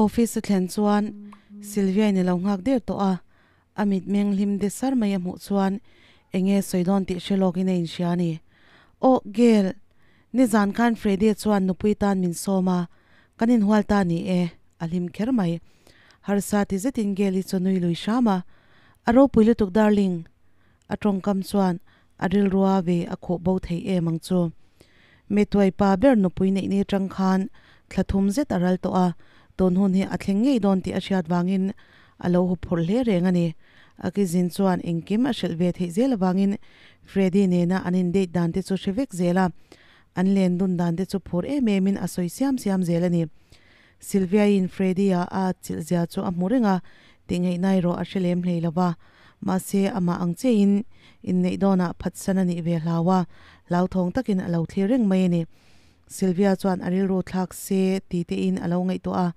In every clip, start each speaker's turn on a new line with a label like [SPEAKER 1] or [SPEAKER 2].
[SPEAKER 1] office a thlen chuan Sylvia-in a lo nghak der tawh a, a mitmeng hlim de sar mai a hmuh chuan eng nge sawi dawn tih hre lawkin a inhria a ni. Aw Gail, nizan khan Freddy chuan nupui tan min sawm a, kan inhual ta ni e, a hlim kher mai. Harsa ti zetin Gail-i chu nui lui hram a, A ropui lutuk darling, a tawngkam chuan a rilrua ve a khuh bo thei em ang chu. Metuai pa ber nupui neih ni atang khan thla thum zet a ral tawh a, tun hun hi a thleng ngei dawn tih a hriat vangin a lo huphurh hle reng a ni. A kizin chuan engkim a hrilh ve theih zel avangin Freddy nena an in date dan te chu hre vek zel a, an len dun dan te chu phur em em in a sawi siam siam zel a ni. Sylvia-in Freddy-a a atchilh zia chu a hmu reng a, tih-ngaihna erawh a hre lem hlei lo va. Mahse, amah ang chiahin inneih dawnah phatsan a nih ve hlau a, hlauthawng takin a lo thlir reng mai a ni. Sylvia chuan a rilru thlak se ti tein a lo ngaihtuah a,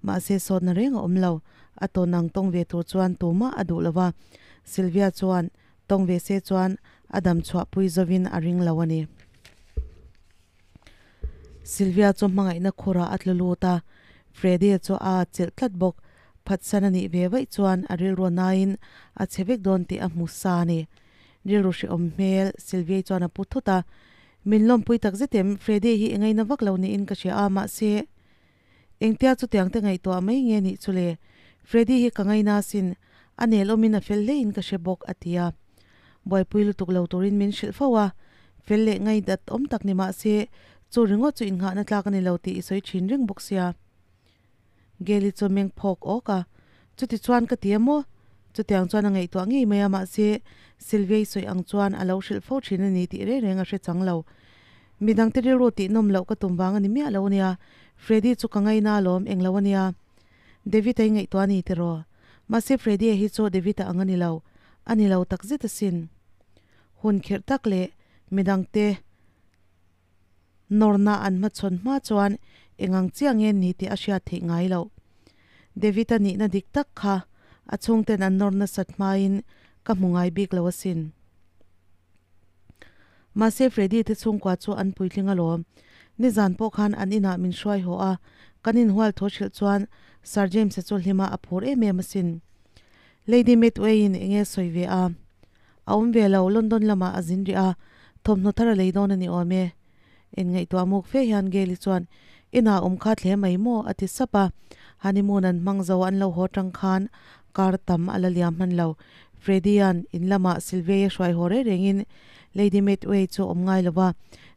[SPEAKER 1] mahse sawtna reng a awm lo. A tawn ang tawng ve tur chuan tumah a duh lo va, Sylvia chuan tawng ve se chuan a dam chhuahpui zovin a ring lo a ni. Sylvia chu hmangaihna khurah a tlu lut a, Freddy chu a atchilh tlat bawk. Phatsan a nih ve vaih chuan a rilru naiin a chhe vek dawn tih a hmu sa a ni. Rilru hrehawm hmel Sylvia chuan a pu thut a, Min lawmpui tak zet em, Freddy hi i ngaina vak lo niin ka hria a, mahse engtia chutiang te ngaihtuah mai nge nih chu le? Freddy hi ka ngaina asin, a nel awmin a fel hlein ka hre bawk a ti a. Buaipui lutuk lo turin min hrilh fo a, fel leh ngaidat awm tak ni mah se chu ringawt chu innghahna tlak a ni lo tih i sawi thin reng bawk sia. Gail-i chu meng phawk awk a, Chuti chuan ka ti a maw? Chutiang chuan a ngaihtuah ngei mai a, mahse Sylvia-i sawi ang chuan a lo hrilh fo thin a ni tih reng reng a hre chang lo. Midangte rilru tihnawm loh ka tum vang a ni miah lo a nia, Freddy chu ka ngaina alawm eng lo a nia. David-a i ngaihtuah a ni tiraw? Mahse Freddy-a hi chu David-a ang a ni lo, a ni lo takzet asin. Hun khirh tak leh midangte nawrna an hmachhawn hma chuan eng ang chiah nge ni tih a hriat theih ngai loh. David-a nihna dik tak kha a chhungten an nawr nasat hmain ka hmu ngai bik lo asin. Mahse Freddy te chhungkua chu an puitling alawm. Nizan pawh khan an inah min hruai haw a, kan inhual thaw hrilh chuan Sir James-a chu hlima a phur em em asin. Lady Medway-in eng nge sawi ve a? A awm ve lo, London lamah a zin rih a, thawmhnaw thar a lei dawn a ni awm e. Inngaihtuah muk fe hian Gail-i chuan, Inah awm kha hle mai maw? a ti sap a. Honeymoon an hmang zo an lo haw tang khan kar tam a la liam hman lo. Freddy-a'n in lamah Sylvia-i a hruai haw reng rengin Lady Medway chu awm ngai lo va,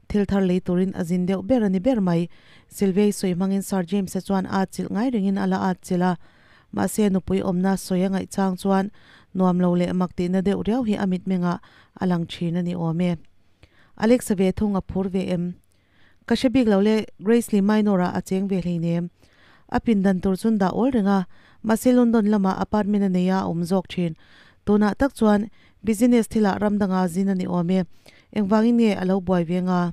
[SPEAKER 1] thil thar lei turin a zin deuh ber a ni ber mai. Sylvia-i sawi hmangin Sir James-a chuan a atchilh ngai rengin a la atchilh a. Mahse nupui awmna sawi a ngaih chang chuan nuam lo leh mak tihna deuh riau hi a mitmengah a lang thin a ni awm e. Alexa ve thung a phur ve em? Ka hre bik lo le, Grace Lee Minor ah a cheng ve hleinem. A pindan tur chun dah awl reng a, mahse London lamah apartment a nei a a awm zawk thin. Tunah tak chuan business thilah ram danga zin a ni awm e. Engvangin nge a lo buai ve nga?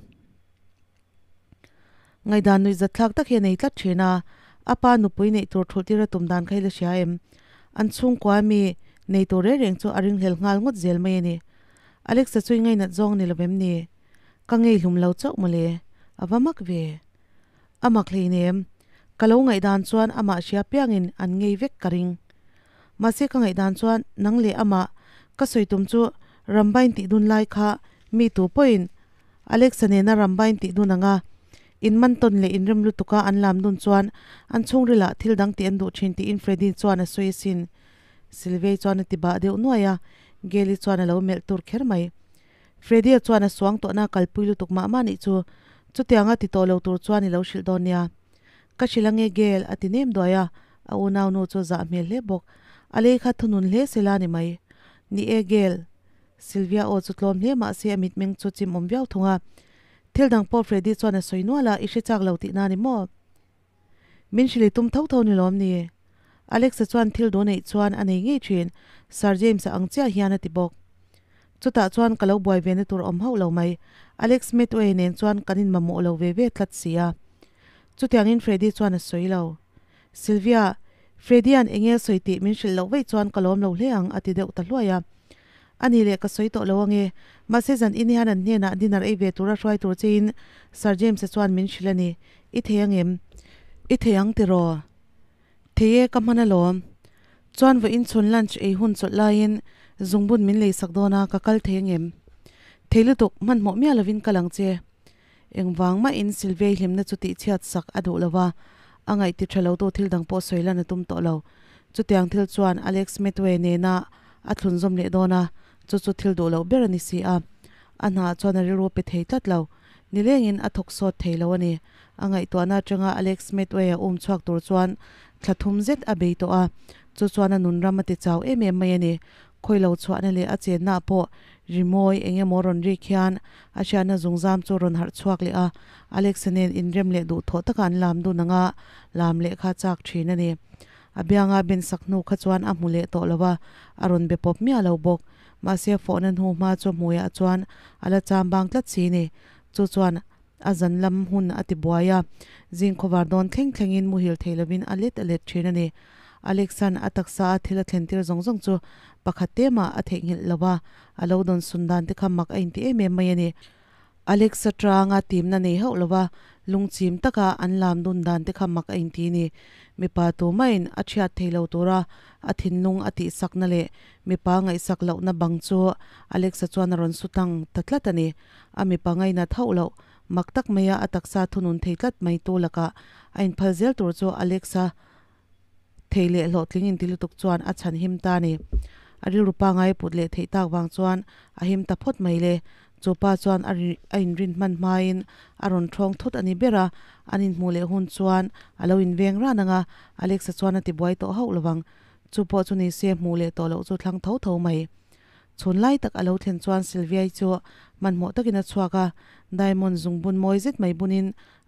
[SPEAKER 1] Ngaihdan nuih zatthlak tak hi a nei tlat thin a, a pa nupui neih tur thulh tir a tum dan kha i la hria em? An chhungkua mi nei tur reng reng chu a ringhlel nghal ngawt zel mai a ni. Alexa chu i ngainat zawng ni lovem ni? Ka ngei hlum lo chauh mawle, a va mak ve. A mak hleinem, ka lo ngaihdan chuan amah hria piangin an ngei vek ka ring. Mahse ka ngaihdan chuan nang leh amah ka sawi tum chu Rambain tih dun lai kha mi tu pawhin Alexa nena Rambain tih dun anga in man tawn leh inrem lutuka an lam dun chuan an chhungrilah thil dang tih an duh thin tiin Freddy chuan a sawi asin. Sylvie chuan a ti bah deuh nuai a, Gail-i chuan a lo melh tur kher mai. Freddy-a chuan a suang tawhna kalpui lutuk mah mah nih chu, chutianga ti tawh lo tur chuan i lo hrilh dawn nia. Ka hrilh ange Gail, a ti nem duai a, a unaunu chu zah hmel hle bawk. A lei kha thunun hle se la ni mai. Ni e Gail. Sylvia aw chu tlawm hle mah se a mitmeng chu chim awm viau thung a. Thil dang pawh Freddy chuan a sawi nual a, i hre chak lo tihna ni maw? Min hrilh i tum tho tho ni lawm ni? Alexa chuan thil duh neih chuan a nei ngei thin, Sir James-a ang chiah hian a ti bawk. Chutah chuan ka lo buai ve na tur awm hauh lo mai, Alex Medway nen chuan kan inmamawh lo ve ve tlat si a. Chutiangin Freddy chuan a sawi lo. Sylvia, Freddy-a'n eng nge sawi tih min hrilh loh vaih chuan ka lawm lo hle ang a ti deuh ta hluai a. A ni leh ka sawi tawh lo ange, mahse zan in hian an hnenah dinner ei ve tura hruai tur chein Sir James-a chuan min hrilh a ni. I thei ang em? I thei ang tiraw? Thei e, ka hman alawm. Chuan vawiin chhun lunch ei hun chawlh laiin zungbun min lei sak dawn a, ka kal thei angem? Thei lutuk, hmanhmawh miah lovin kal ang che. Engvang mahin Sylviai hlimna chu tihchhiat sak a duh lo va, a ngaih ti tha lotu thil dang pawh sawi lan a tum tawh lo. Chutiang thil chuan Alex Metway nena a thlunzawm leh dawn a, chu chu thil duh loh ber a ni si a. A hnaah chuan a rilru pe thei tlat lo. Nilengin a thawk sawt thei lo a ni. A ngaihtuahna atanga Alex Metway a um chhuak tur chuan thla thum zet a bei tawh a, chu chuan a nunram a ti chau em em mai a ni. Khawi lo chhuahna leh a chenna pawh rimawi eng emaw rawn rik hian a hriatna zungzam chu rawn harh chhuak leh a, Alex-a nen inrem leh duhthawh taka an lam dun anga lam leh kha chak thin a ni. A bianga ben sak hnu kha chuan a hmu leh tawh lo a, a rawn be pawp miah lo bawk. Mahse fawhna hnu hma chu hmuiah chuan a la cham bang tlat si ni. Chu chuan a zan lam hun a ti buai a, zing khawvar dawn thleng thlengin muhil thei lovin a let a let thin a ni. Alexan a taksa a thil a thlen tir zawng zawng chu pakhat te mah a theihnghilh lo a, a lo dawn sun dan te kha mak a inti em em mai a ni. Alexa tanga timna nei hauh lo va, lungchim taka an lam dun dan te kha mak a inti ni. Mipa tumahin a thiat thei lo tura a thinlung a tihsakna leh mipa ngaihsak lohna bang chu Alexa chuan a rawn su tlang ta tlat a ni. A mipa ngainat hauh loh, mak tak maia a taksa thunun thei tlat mai tu lakah a inphal zel tur chu Alexa thei leh hlawhtling inti lutuk chuan a chhan him ta a ni. A rilru pangai a put leh theih tak vang chuan a him ta phawt mai le. Chu pa chuan a a inrin hman hmain a rawn thawng thut a ni ber a, an inhmuh leh hun chuan a lo inveng ran ang a, Alexa chuan a ti buai tawh hauh lovang. Chu pawh chu ni se hmuh leh tawh loh chu thlang tho tho mai. Chhun lai tak a lo thlen chuan Sylviai chu hmanhmawh takin a chhuak a, diamond zungbun mawi zet mai bunin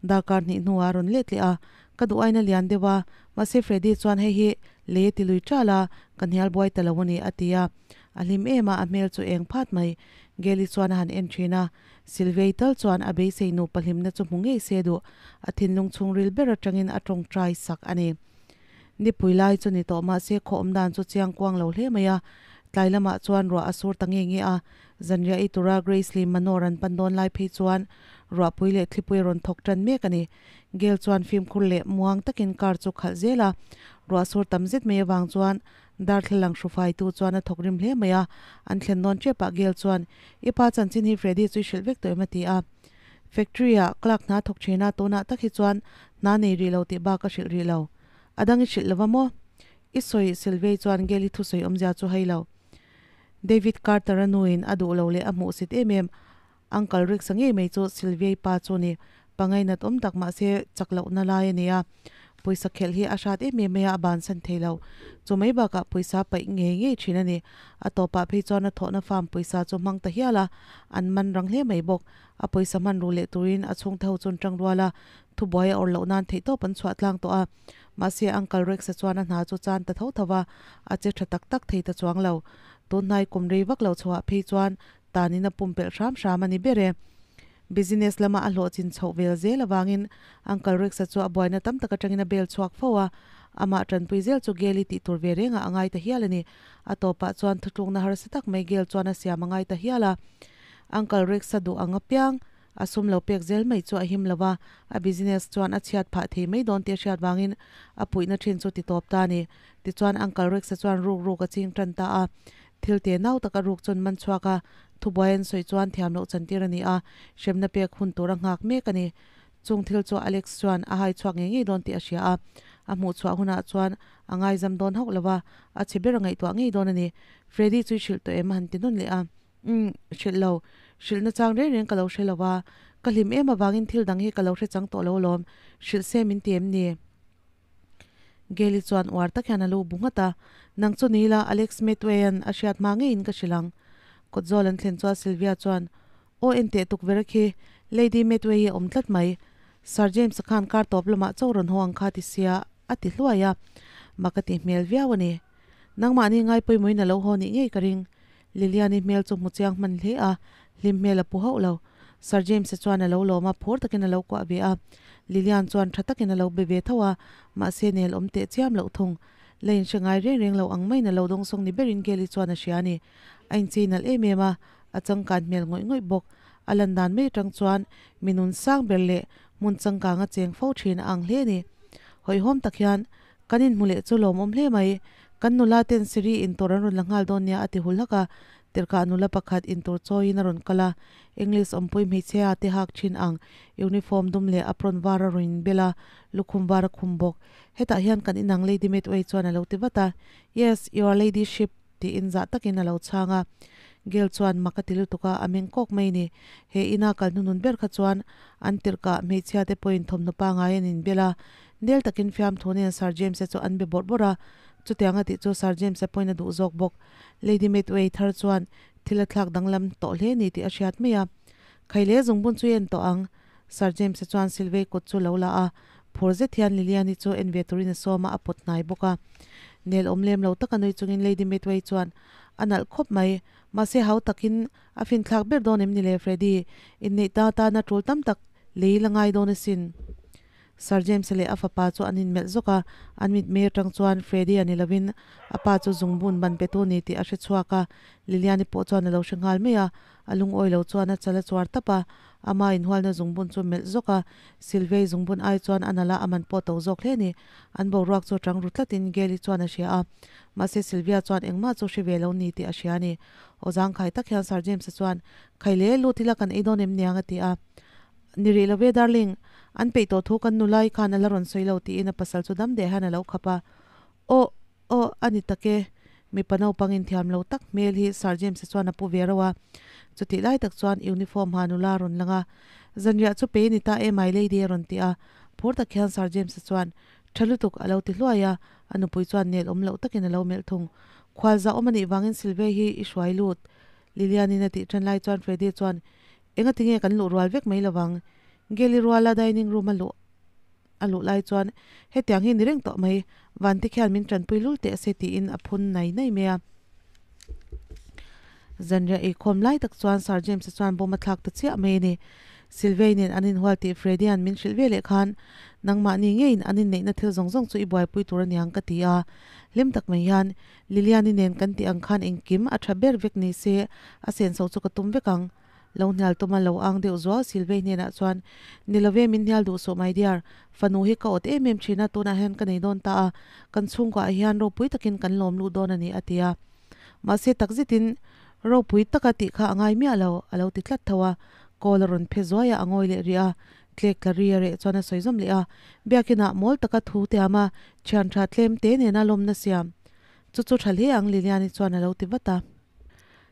[SPEAKER 1] darkar hnih hnuah a rawn let leh a, Ka duh aina lian deuh a, mahse Freddy chuan hei hi lei a ti lui ṭal a, ka hnial buai ta lo a ni, a ti a. A hlim em a, a hmel chu eng phat mai. Gally chuan a han en ṭhin a, Sylviai tal chuan a beisei nupa hlimna chu hmu ngei se duh, a thinlung chhungril ber aṭangin a ṭawngṭai sak a ni. Nipui lai chu ni tawh mahse khaw awm dan chu chiang kuang lo hle mai a, tlai lamah chuan ruah a sur ta nge nge a, zanriah i tura Grace leh Manor an pan dawn lai phei chuan ruahpui leh thlipui a rawn thawk tan mek a ni. Gail chuan fimkhur leh muang takin car chu khalh zel a, ruah sur tam zet mai avang chuan darthlalang hrufaitu chuan a thawk rim hle mai a, an thlen dawn tepah Gail chuan, I pa chanchin hi Freddy chu i hrilh vek tawh em? a ti a. Factory ah clerk hna thawk thin a, tunah tak hi chuan hna nei rih lo tih bak a hrilh rih lo. A dang i hrilh lova maw? I sawi Sylvie chuan Gail-i thusawi awmzia chu hei lo. David Carter-a nuin a duh lo leh a hmuhsit em em. Uncle Rex-a ngei mai chu Sylvie-i pa chu ni. Pangainat awm tak mahse chak lohna lai a ni a. Pawisa khelh hi a hrat em em mai a, a bansan thei lo. Chu mai bakah pawisa paih ngei ngei thin a ni. A tawpah phei chuan a thawhna farm pawisa chu hmang ta hial a, an man rang hle mai bawk. A pawisa hman ru leh turin a chhungte ho chuan tang rual a, thubuai a awrh loh nan theihtawp an chhuah tlang tawh a. Mahse Uncle Rex-a chuan a hna chu chan ta tho tho va, a che tha tak tak thei ta chuang lo. Tunhnai kum rei vak lo chhuah phei chuan tanin a pumpelh hram hram a ni ber e. Business lama a hlawhchin chhoh vel zel avangin Uncle Rex-a chu a buaina tam tak atangin a bel chhuak fo a, amah tanpui zel chu Gail-i tih tur ve rengah a ngai ta hial a ni. A tawpah chuan thutlukna harsa tak mai Gail chuan a siam a ngai ta hial a. Uncle Rex-a duh ang apiang a sum lo pek zel mai chu a him lo va, a business chuan a chhiat phah thei mai dawn tih a hriat vangin a puihna thin chu ti tawp ta a ni. Tichuan Uncle Rex-a chuan ruk ruk a ching tan ta a. Thil te nau taka ruk chuan man chhuak a, thubuai an sawi chuan thiam loh chantir a ni a, hremna pek hun tur a nghak mek a ni. Chung thil chu Alex chuan a hai chhuak ngei ngei dawn tih a hria a, a hmuh chhuah hunah chuan a ngaizam dawn hauh lo va, a chhe ber a ngaihtuah ngei dawn a ni. Freddy chu i hrilh tawh em? a han ti nawn leh a. Umm, hrilh lo. Hrilhna chang reng reng ka lo hre lo va, ka hlim em avangin thil dang hi ka lo hre chang tawh lo alawm, hrilh se min ti em ni? Gail-i chuan uar tak hian a lu bu nghat a, Nang chu ni ila, Alex Medway-a'n a hriat hma ngeiin ka hrilh ang. Kawtzawl an thlen chuan Sylvia chuan, Aw enteh tukverh khi, Lady Medway-i a awm tlat mai. Sir James-a khan kar tawp lamah chaw rawn haw ang kha ti sia, a ti hluai a. Mak a ti hmel viau a ni. Nangmahni ngaipawimawhin a lo haw nih ngei ka ring. Lilian-i hmel chu hmu chiang hman hle a, hlim hmel a pu hauh lo. Sir James-a chuan a lo lawm a, phur takin a lo kuah ve a. Lilian chuan tha takin a lo be ve tho a, mahse nel awm teh chiam loh thung. La inhre ngai reng reng lo ang maiin a lo dawngsawng ni berin Gail-i chuan a hria a ni. A inchei nalh em em a, a changkan hmel ngawih ngawih bawk. A lan dan mai atang chuan mi nun sang ber leh hmun changkang a cheng fo thin a ang hle a ni. Hawihhawm tak hian. Kan inhmu leh chu lawmawm hle mai. Kan nula ten Siri intur an rawn la nghal dawn nia a ti hul hak a. Tirhkah nula pakhat intur chawiin a rawn kal a, English awmpui hmeichhia te hak thin ang uniform dum leh apron var a rawn inbel a, lukhum var a khum bawk. Hetah hian kan inang Lady Medway chuan a lo ti vat a. Yes, your ladyship tiin zah takin a lo chhang a. Gail chuan mak a ti lutuk a, a meng kawk mai ni. He ina kal hnunun ber kha chuan an tirhkah hmeichhia te pawhin thawmhnaw pangai an inbel a, Nel takin fiamthu nen Sir James-a chu an be bawrh bawrh a, chutiang a tih chu Sir James-a pawhin a duh zawk bawk. Lady Medway thar chuan thil a thlak danglam tawh hle ni tih a hriat mai a. Khaile zungbun chu i en tawh ang. Sir James-a chuan Silvey kut chu lo la a, phur zet hian Lilian-i chu en ve turin a sawm a, a pawt hnai bawk a. Nel awm lem lo taka nui chungin Lady Medway chuan, A nalh khawp mai. Mahse hau takin a finthlak ber dawn em ni le Freddy? Inneih ta tana tul tam tak lei la ngai dawn asin. Sir James-a leh a fapa chu an inmelh zawk a, an mitmei atang chuan Freddy-a ni lovin a pa chu zungbun ban petu ni tih a hre chhuak a, Lilian-i pawh chuan a lo hre nghal mai a, a lungawi lo chuan a chal a chuar tap a, ama inhualna zungbun chu melh zawk a, Sylvia-i zungbun ai chuan a nalh a, a man pawh to zawk hle ni. An boruak chu tang ru tlatin Gail-i chuan a hria a, mahse Sylvia chuan engmah chu hre ve lo ni tih a hria a ni. Aw zangkhai tak hian Sir James-a chuan, Khaile, lut ila kan ei dawn em niang a ti a. Ni rih lo ve darling, an peih tawh thu kan nulai khan a la rawn sawi lo tiin a pasal chu dam deh hian a lo khap a. Aw, aw, a ni tak e, mipa naupang inthiam lo tak hmel hi Sir James-a chuan a pu ve reuh a. Chutih lai tak chuan uniform ha nula a rawn lang a, Zanriah chu pe ni ta e my lady a rawn ti a. Phur tak hian Sir James-a chuan, Tha lutuk a lo ti hluai a, a nupui chuan nel awm loh takin a lo melh thung. Khual zah awm a nih vangin Sylvia hi i hruai lut Lilian-in a tih ṭan lai chuan Freddy chuan, Enga tinge kan luh rual vek mai lovang? Geli ruala dining room a luh a luh lai chuan hetiang hi ni reng tawh mai, Vante khian min tanpui lul teh se tiin a phun nai nai mai a. Zanriah eikhawm lai tak chuan Sir James-a chuan bawm a thlak ta chiah mai a ni. Sylvia-i nen an inhual tih Freddy-a'n min hrilh ve leh khan nangmahni ngeiin an inneihna thil zawng zawng chu i buaipui tur aniang ka ti a. Hlim tak mai hian Lilian-i nen kan tih ang khan engkim a tha ber vek ni se a senso chu ka tum vek ang. Lo hnial tuma lo ang deuh zual Silvei hnenah chuan, Ni love min hnial duh suh my dear, fanu hi ka awt em em thin a, tunah hian ka nei dawn ta a, kan chhungkuah hian ropui takin kan lawm luh dawn a ni a ti a. Mahse takzetin ropui taka tih kha a ngai miah lo, a lo ti tlat tho a. Call a rawn phe zuai a, a ngawi leh rih a, tlek tla ri a reh chuan a sawi zawm leh a, Biakinah mawl taka thu tiam a, thian tha tlem te nena lawmna siam chu chu tha hle ang Lilian-i chuan a lo ti vat a.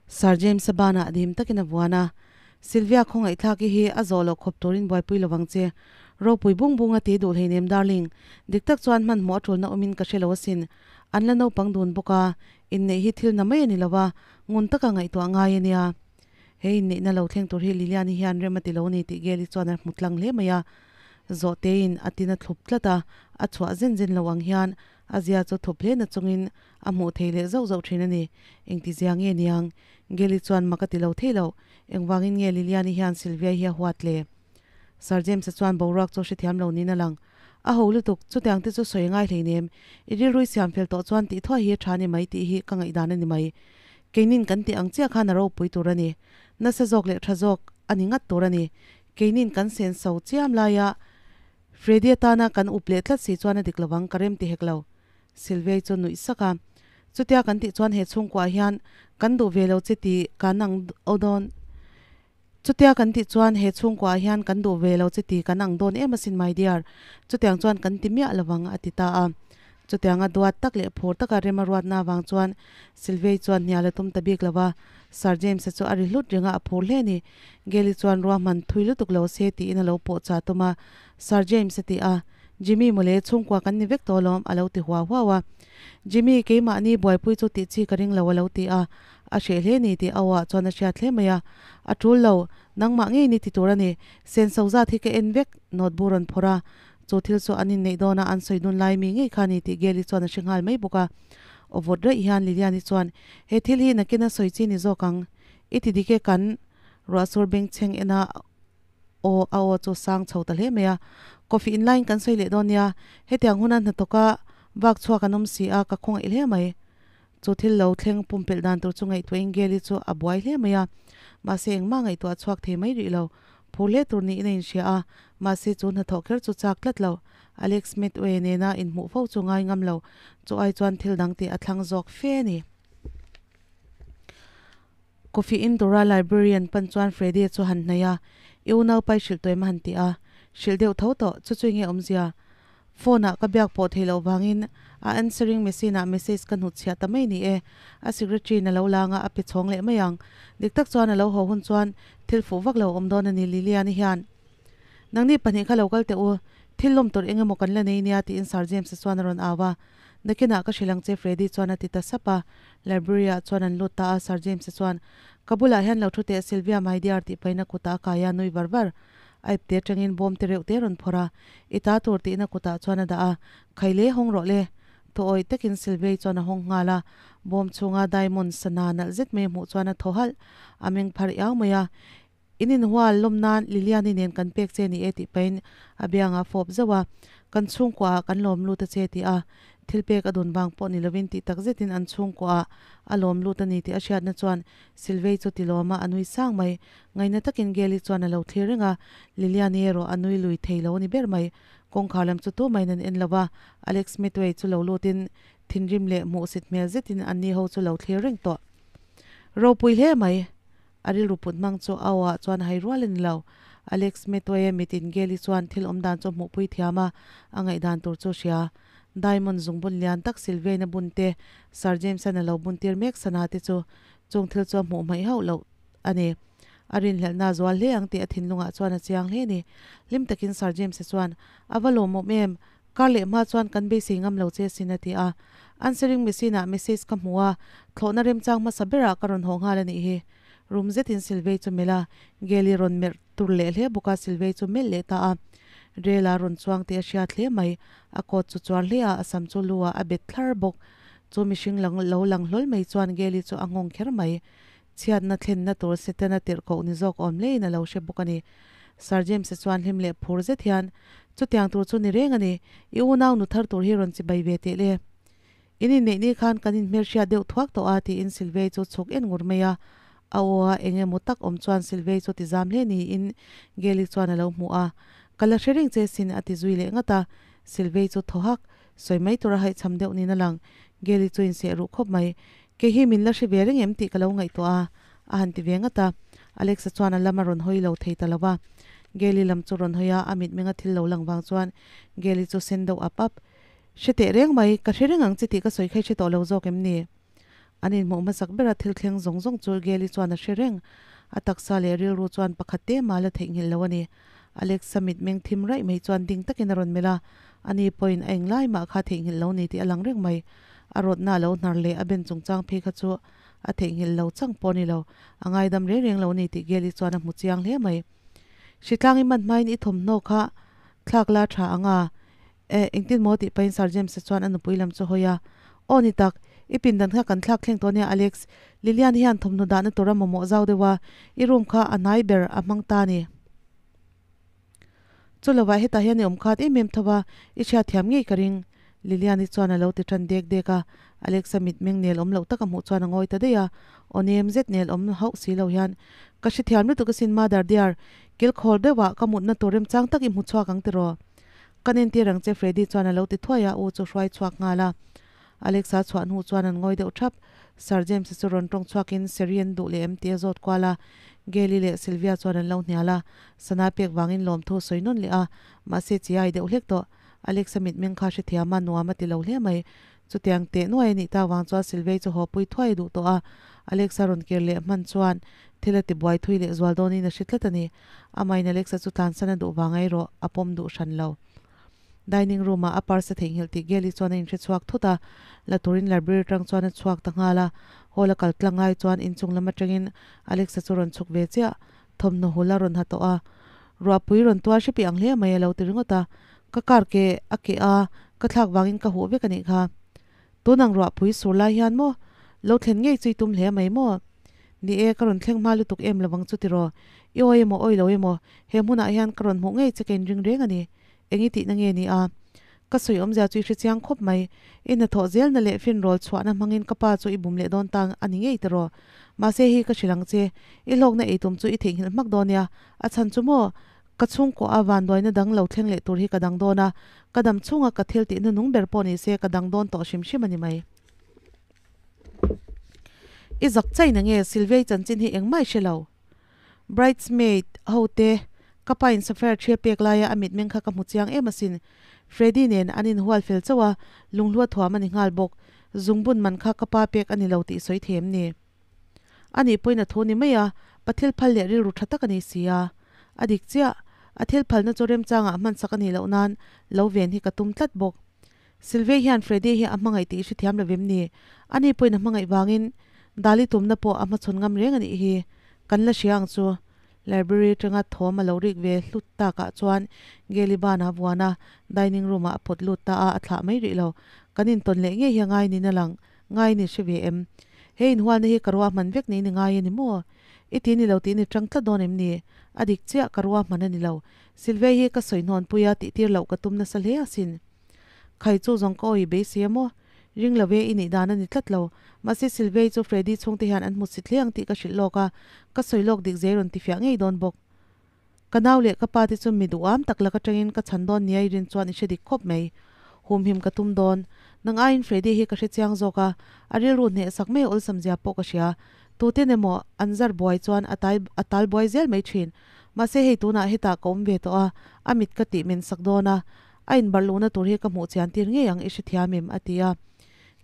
[SPEAKER 1] Sir James-a banah dim takin a vuan a, Sylvia khawngaihthlaki hi a zawh loh khawp turin buaipui lovang che. Ropui bung bung a ti duh hleinem darling. Dik tak chuan hmanhmawh a tulna awmin ka hre lo asin. An la naupang dun bawk a, inneih hi thil na mai a ni lo a, ngun taka ngaihtuah ngai a nia. He inneihna lo thleng tur hi Lilian-i hian rem a ti lo ni tih Gail-i chuan a hmu tlang hle mai a. Zawhtein a tin a thlup tlat a, a chhuah zen zen lo ang hian a zia chu thup hle na chungin A hmuh thei leh zauh zauh thin a ni. Engti zia nge niang? Geli chuan mak a ti lo thei lo. Engvangin nge Lilian-i hian Sylvia-i hi a huat le? Sir James-a chuan boruak chu hrethiam lo niin a lang. A ho lutuk, chutiang te chu sawi a ngai hleinem. I rilrui siam fel tawh chuan tih thuai hi a tha ni mai tih hi ka ngaihdan a ni mai. Keinin kan tih ang chiah khan a ropui tur a ni. Nasa zawk leh tha zawk a ni ngat tur a ni. Keinin kan senso chiam laia Freddy atana kan up leh tlat si chuan a dik lovang ka rem ti hek lo. Sylvia-i chu nuih sak a, Chutia kan tih chuan he chhungkuah hian kan duh ve lo che tih kan ang aw dawn. Chutia kan tih chuan he chhungkuah hian kan duh ve lo che tih kan ang dawn em asin my dear. Chutiang chuan kan ti miah lovang a ti ta a. Chutianga duat tak leh phur taka rem a ruatna avang chuan Sylvia-i chuan hnial a tum ta bik lo va, Sir James-a chu a ri hlut reng a, a phur hle a ni. Gail-i chuan ruahman thui lutuk lo se tiin a lo pawh chah tum a, Sir James a ti a. Jimmy mawle, chhungkua kan ni vek tawh alawm, a lo ti huau huau a. Jimmy, keimahni buaipui chu tih chi ka ring lo a lo ti a. A hreh hle ni tih a awah chuan a hriat hle mai a. A tul lo, nangmah ngei ni ti tur a ni. Senso zat hi ka en vek, note bu rawn phawrh a. Chu thil chu an inneih dawn a, an sawi dun lai mi ngei kha ni tih Gail-i chuan a hre nghal mai bawk a. Aw vawt raih hian Lilian-i chuan, He thil hi nakin a sawi chi ni zawk ang. I ti dik e kan ruahsur bengchheng ena Aw, a aw chu sang chho ta hle mai a. Coffee in laiin kan sawi leh dawn nia, hetiang huna hnathawka vak chhuak an awm si a, ka khawngaih hle mai. Chu thil lo thleng pumpelh dan tur chu ngaihtuahin Gail-i chu a buai hle mai a. Mahse engmah ngaihtuah chhuak thei mai rih lo. Phur hle tur niin a inhria a, mahse chu hnathawh kher chu chak tlat lo. Alex Medway nena inhmuh fo chu ngai ngam lo, chu ai chuan thil dang tih a thlang zawk fe a ni. Coffee in tura librarian pan chuan Freddy chu han hnaih a, I unau pai hrilh tawim a han ti a, hrilh deuh tho tawh, chu chu enge awmzia? Phone ah ka biak pawh theih loh vangin a answering machine ah message ka hnutchhiah ta mai ni e, a secretary in a lo lang a, a pe chhawng leh mai ang. Dik tak chuan a lo haw hun chuan thil fuh vak lo awm dawn a ni Lilian-i hian. Nangni pahnih kha lo kal teh u, thil lawm tur eng emaw kan la nei nia tiin Sir James-a chuan a rawn au a. Nakinah ka hrilh ang che Freddy chuan a ti ta sap a. Library-ah chuan an lut ta a, Sir James-a chuan, Ka bulah hian lo thu teh Sylvia my dear tih pahin a kutah a kai a, nui var var. A ipte atangin bawm te reuh te rawn phawrh a, I ta tur tiin a kutah chuan a dah a, Khai le, hawng rawh le. Thaw awih takin Sylvia-i chuan a hawng nghal a, bawm chhunga diamond sana nalh zet mai a hmuh chuan a thaw halh. A meng phar iau mai a, In inhual lawm nan Liliani nen kan pek che ni e tih pahin a biangah fawp zauh a, kan chhungkuaah kan lawm lut a che tih a, thil pek a dun vang pawh ni lovin tih tak zetin an chhungkuaah a lawm lut a ni tih a hriatna chuan Silvei chu ti lawm a, a nui sang mai. Ngaihna takin Geli chuan a lo thlir reng a, Liliani erawh a nui lui thei lo a ni ber mai. Kawngkhar lam chu tumah in an en lo va, Alex Medway chu lo lutin thinrim leh hmuhsit hmel zetin anni ho chu lo thlir reng tawh. Ropui hle mai. A rilru put hmang chu a aw ah chuan hai rual a ni lo. Alex Metoe mit in Geli chuan thil awm dan chu a hmuhpui thiam a, a ngaihdan tur chu a hria. Diamond zungbun lian tak Sylvain a bun te, Sir James-a'n a lo bun tir mek sana te chu chung thil chu a hmuh hmaih hauh loh a ni. A rinhlelhna a zual hle ang tih a thinlungah chuan a chiang hle a ni. Hlim takin Sir James-a chuan, A va lawmawm em? Kar leh hma chuan kan beisei ngam lo che sin a ti a. Answering machine ah message ka hmu a, thlawhna remchang hmasa berah ka rawn haw nghal a nih hi. Rum zetin Silvei chu melh a, Geli rawn merh tur leh hle bawk a, Silvei chu melh leh ta a. Rel a rawn chuang tih a hriat hle mai, a coat chu chuar hle a, a sam chu lu ah a bet thlar bawk. Chu mihring lang lo lang hlawl mai chuan Geli chu a nghawng kher mai. Chhiatna thlenna tur Setana tirhkoh ni zawk awm hlein a lo hre bawk a ni. Sir James-a chuan hlim leh phur zet hian, Chutiang tur chu ni reng a ni, i unau nu thar tur hi rawn chi bai ve teh le. In inneih ni khan kan inhmelhriat deuh thuak tawh a, tiin Sylvia-i chu chhuk en ngur mai a. A aw a eng emaw tak awm chuan Sylvia-i chu ti zam hle niin Geli chuan a lo hmu a. Ka la hre reng che sin, a ti zui leh ngat a. Sylvia-i chu thaw hak, sawi mai tura haihchham deuh niin a lang. Geli chu inseh ruh khawp mai. Kei hi min la hre ve reng em tih ka lo ngaihtuah a, a han ti ve ngat a. Alexa chuan a lam a rawn hawi lo thei ta lo va. Gail-i lam chu rawn hawi a, a mitmenga thil lo lang vang chuan Gail-i chu sen deuh ap ap. Hre teh reng mai, ka hre reng ang che tih ka sawi kha i hre tawh lo zawk em ni? An inhmuh hmasak bera thil thleng zawng zawng chu Gail-i chuan a hre reng. A taksa leh rilru chuan pakhat te mal a theihnghilh lo a ni. Alexa mitmeng thim raih mai chuan ding takin a rawn melh a, ani pawhin a englai mah kha theihnghilh lo ni tih a lang reng mai. A rawtna a lo hnar leh a ben chungchang phei kha chu a theihnghilh lo chang pawh a ni lo, a ngaidam reng reng lo ni tih Geli chuan a hmu chiang hle mai. Hritlang i man hmain i thawmhnaw kha thlak la tha ang a, eh, engtin maw tih pahin Sir James-a chuan a nupui lam chu hawi a. Aw ni tak, i pindan kha kan thlak thleng tawh nia Alex, Lilian hian thawmhnaw dahna tur a mamawh zau deuh a, i room kha a hnai ber a hmang ta a ni. Chu lovah hetah hian i awm khat em em tho a, i hriatthiam ngei ka ring. Lilian-i chuan a lo ti tan dek dek a, Alex-a mitmeng nel awm loh tak a hmuh chuan a ngawi ta daih a, aw nem zet nel awm hauh si lo hian, Ka hrethiam lutuk asin Mother dear, kilkhawl deuhah ka mutna tur remchang tak i hmu chhuak ang tiraw? Kan entir ang che Freddy chuan a lo ti thuai a, u chu hruai chhuak nghal a. Alexa chhuah hnu chuan an ngawi deuh thap. Sir James-a chu rawn tawng chhuakin Seri an duh leh em tih a zawt kual a. Gail-i leh Sylvia chuan an lo hnial a, sana pek vangin lawmthu sawi nawn leh a, mahse chi ai deuh hlek tawh. Alexa mitmeng kha hrethiam a, nuam a ti lo hle mai. Chutiang teh nuai a nih tak vang chuan Sylvia-i chu haw pui thuai a duh tawh a. Alexa rawn kir leh hman chuan thil a ti buai thui leh zual dawnin a hre tlat a ni. Amahin Alexa chu tlansan a duh vang erawh a pawm duh hran lo. Dining room ah a purse a theihnghilh tih Geli chuan a inhre chhuak thut a, la turin library atang chuan a chhuak ta nghal a. Hall a kal tlang lai chuan inchung lam atangin Alexa chu rawn chhuk ve chiah. Thawmhnaw hul a rawn ha tawh a, ruahpui rawn tuar hrepi ang hle mai a lo ti ringawt a. Ka car ke a keh a, ka thlak vangin ka huh vek a nih kha. Tun ang ruahpui sur lai hian maw? Lo thlen ngei chu i tum hle mai maw? Ni e, ka rawn thleng hma lutuk em lovang chu tiraw? I awi emaw awi lo emaw, he hmunah hian ka rawn hmuh ngei che ka inring reng a ni. Eng i tihna nge ni a? Ka sawi awmzia chu i hre chiang khawp mai. I hnathawh zelna leh finrawl chhuahna hmangin ka pa chu i bum leh dawn ta a ni ngei tiraw? Mahse hi ka hrilh ang che, i hlawkna ei tum chu i theihnghilh hmak dawn nia. A chhan chu maw? Ka chhungkaw a vanduaina dang lo thleng leh tur hi ka dang dawn a, ka dam chhunga ka thil tih hnuhnung ber pawh ni se ka dang dawn tawh hrim hrim a ni mai. I zak chai na nge Sylvia-i chanchin hi engmah i hre lo. Bridesmaid ho te ka pa in sapphire thria pek laia a mitmeng kha ka hmu chiang em asin. Freddy nen an inhual fel chauh a, lunghlua thuam a ni nghal bawk. Zungbun man kha ka pa pek a ni lo tih sawi thei em ni? A nih pawhin a thu ni mai a, pa thil phal leh rilru tha tak a ni si a. A dik chiah, a thil phalna chu remchangah hmansak a nih loh nan lo ven hi ka tum tlat bawk. Sylvia hian Freddy hi a hmangaih tih i hrethiam lo vem ni? Ani pawhin a hmangaih vangin Dali tumna pawh a hmachhawn ngam reng a nih hi. Kan la hria ang chu. Library atanga thawm a lo rik ve hlut takah chuan Geli ban a vuan a, dining room ah a pawt lut ta a, a thlah mai rih lo. Kan intawn leh ngei hi a ngai niin a lang. Ngai ni hre ve em? He inhualna hi ka ruahman vek niin i ngai a ni maw? I ti ni lo tih ni tang tlat dawn em ni? A dik chiah, ka ruahman a ni lo. Sylvia hi ka sawi hnawnpui a, tihtir loh ka tum nasa hle asin. Khai chu zawng ka awi beisei a maw? Ring lo e, i nih dan a ni tlat lo. Mahse Sylvia chu Freddy chhungte hian an hmu sit hle ang tih ka hrilh lawk a, ka sawi lawk dik zei rawn tifiah ngei dawn bawk. Ka nau leh ka pa te chu mi duham tak lak atangin ka chhan dawn nia i rin chuan i hre dik khawp mai. Humhim ka tum dawn. Nang aiin Freddy hi ka hre chiang zawk a, a rilru hneh sak mai awlsam zia pawh ka hria. Tuten emaw an zar buai chuan a tai a tal buai zel mai thin. Mahse hei tunah hetah ka awm ve tawh a, a mit ka tih men sak dawn a, a inbarh luhna tur hi ka hmuh chian tir ngei ang i hrethiam em? a ti a.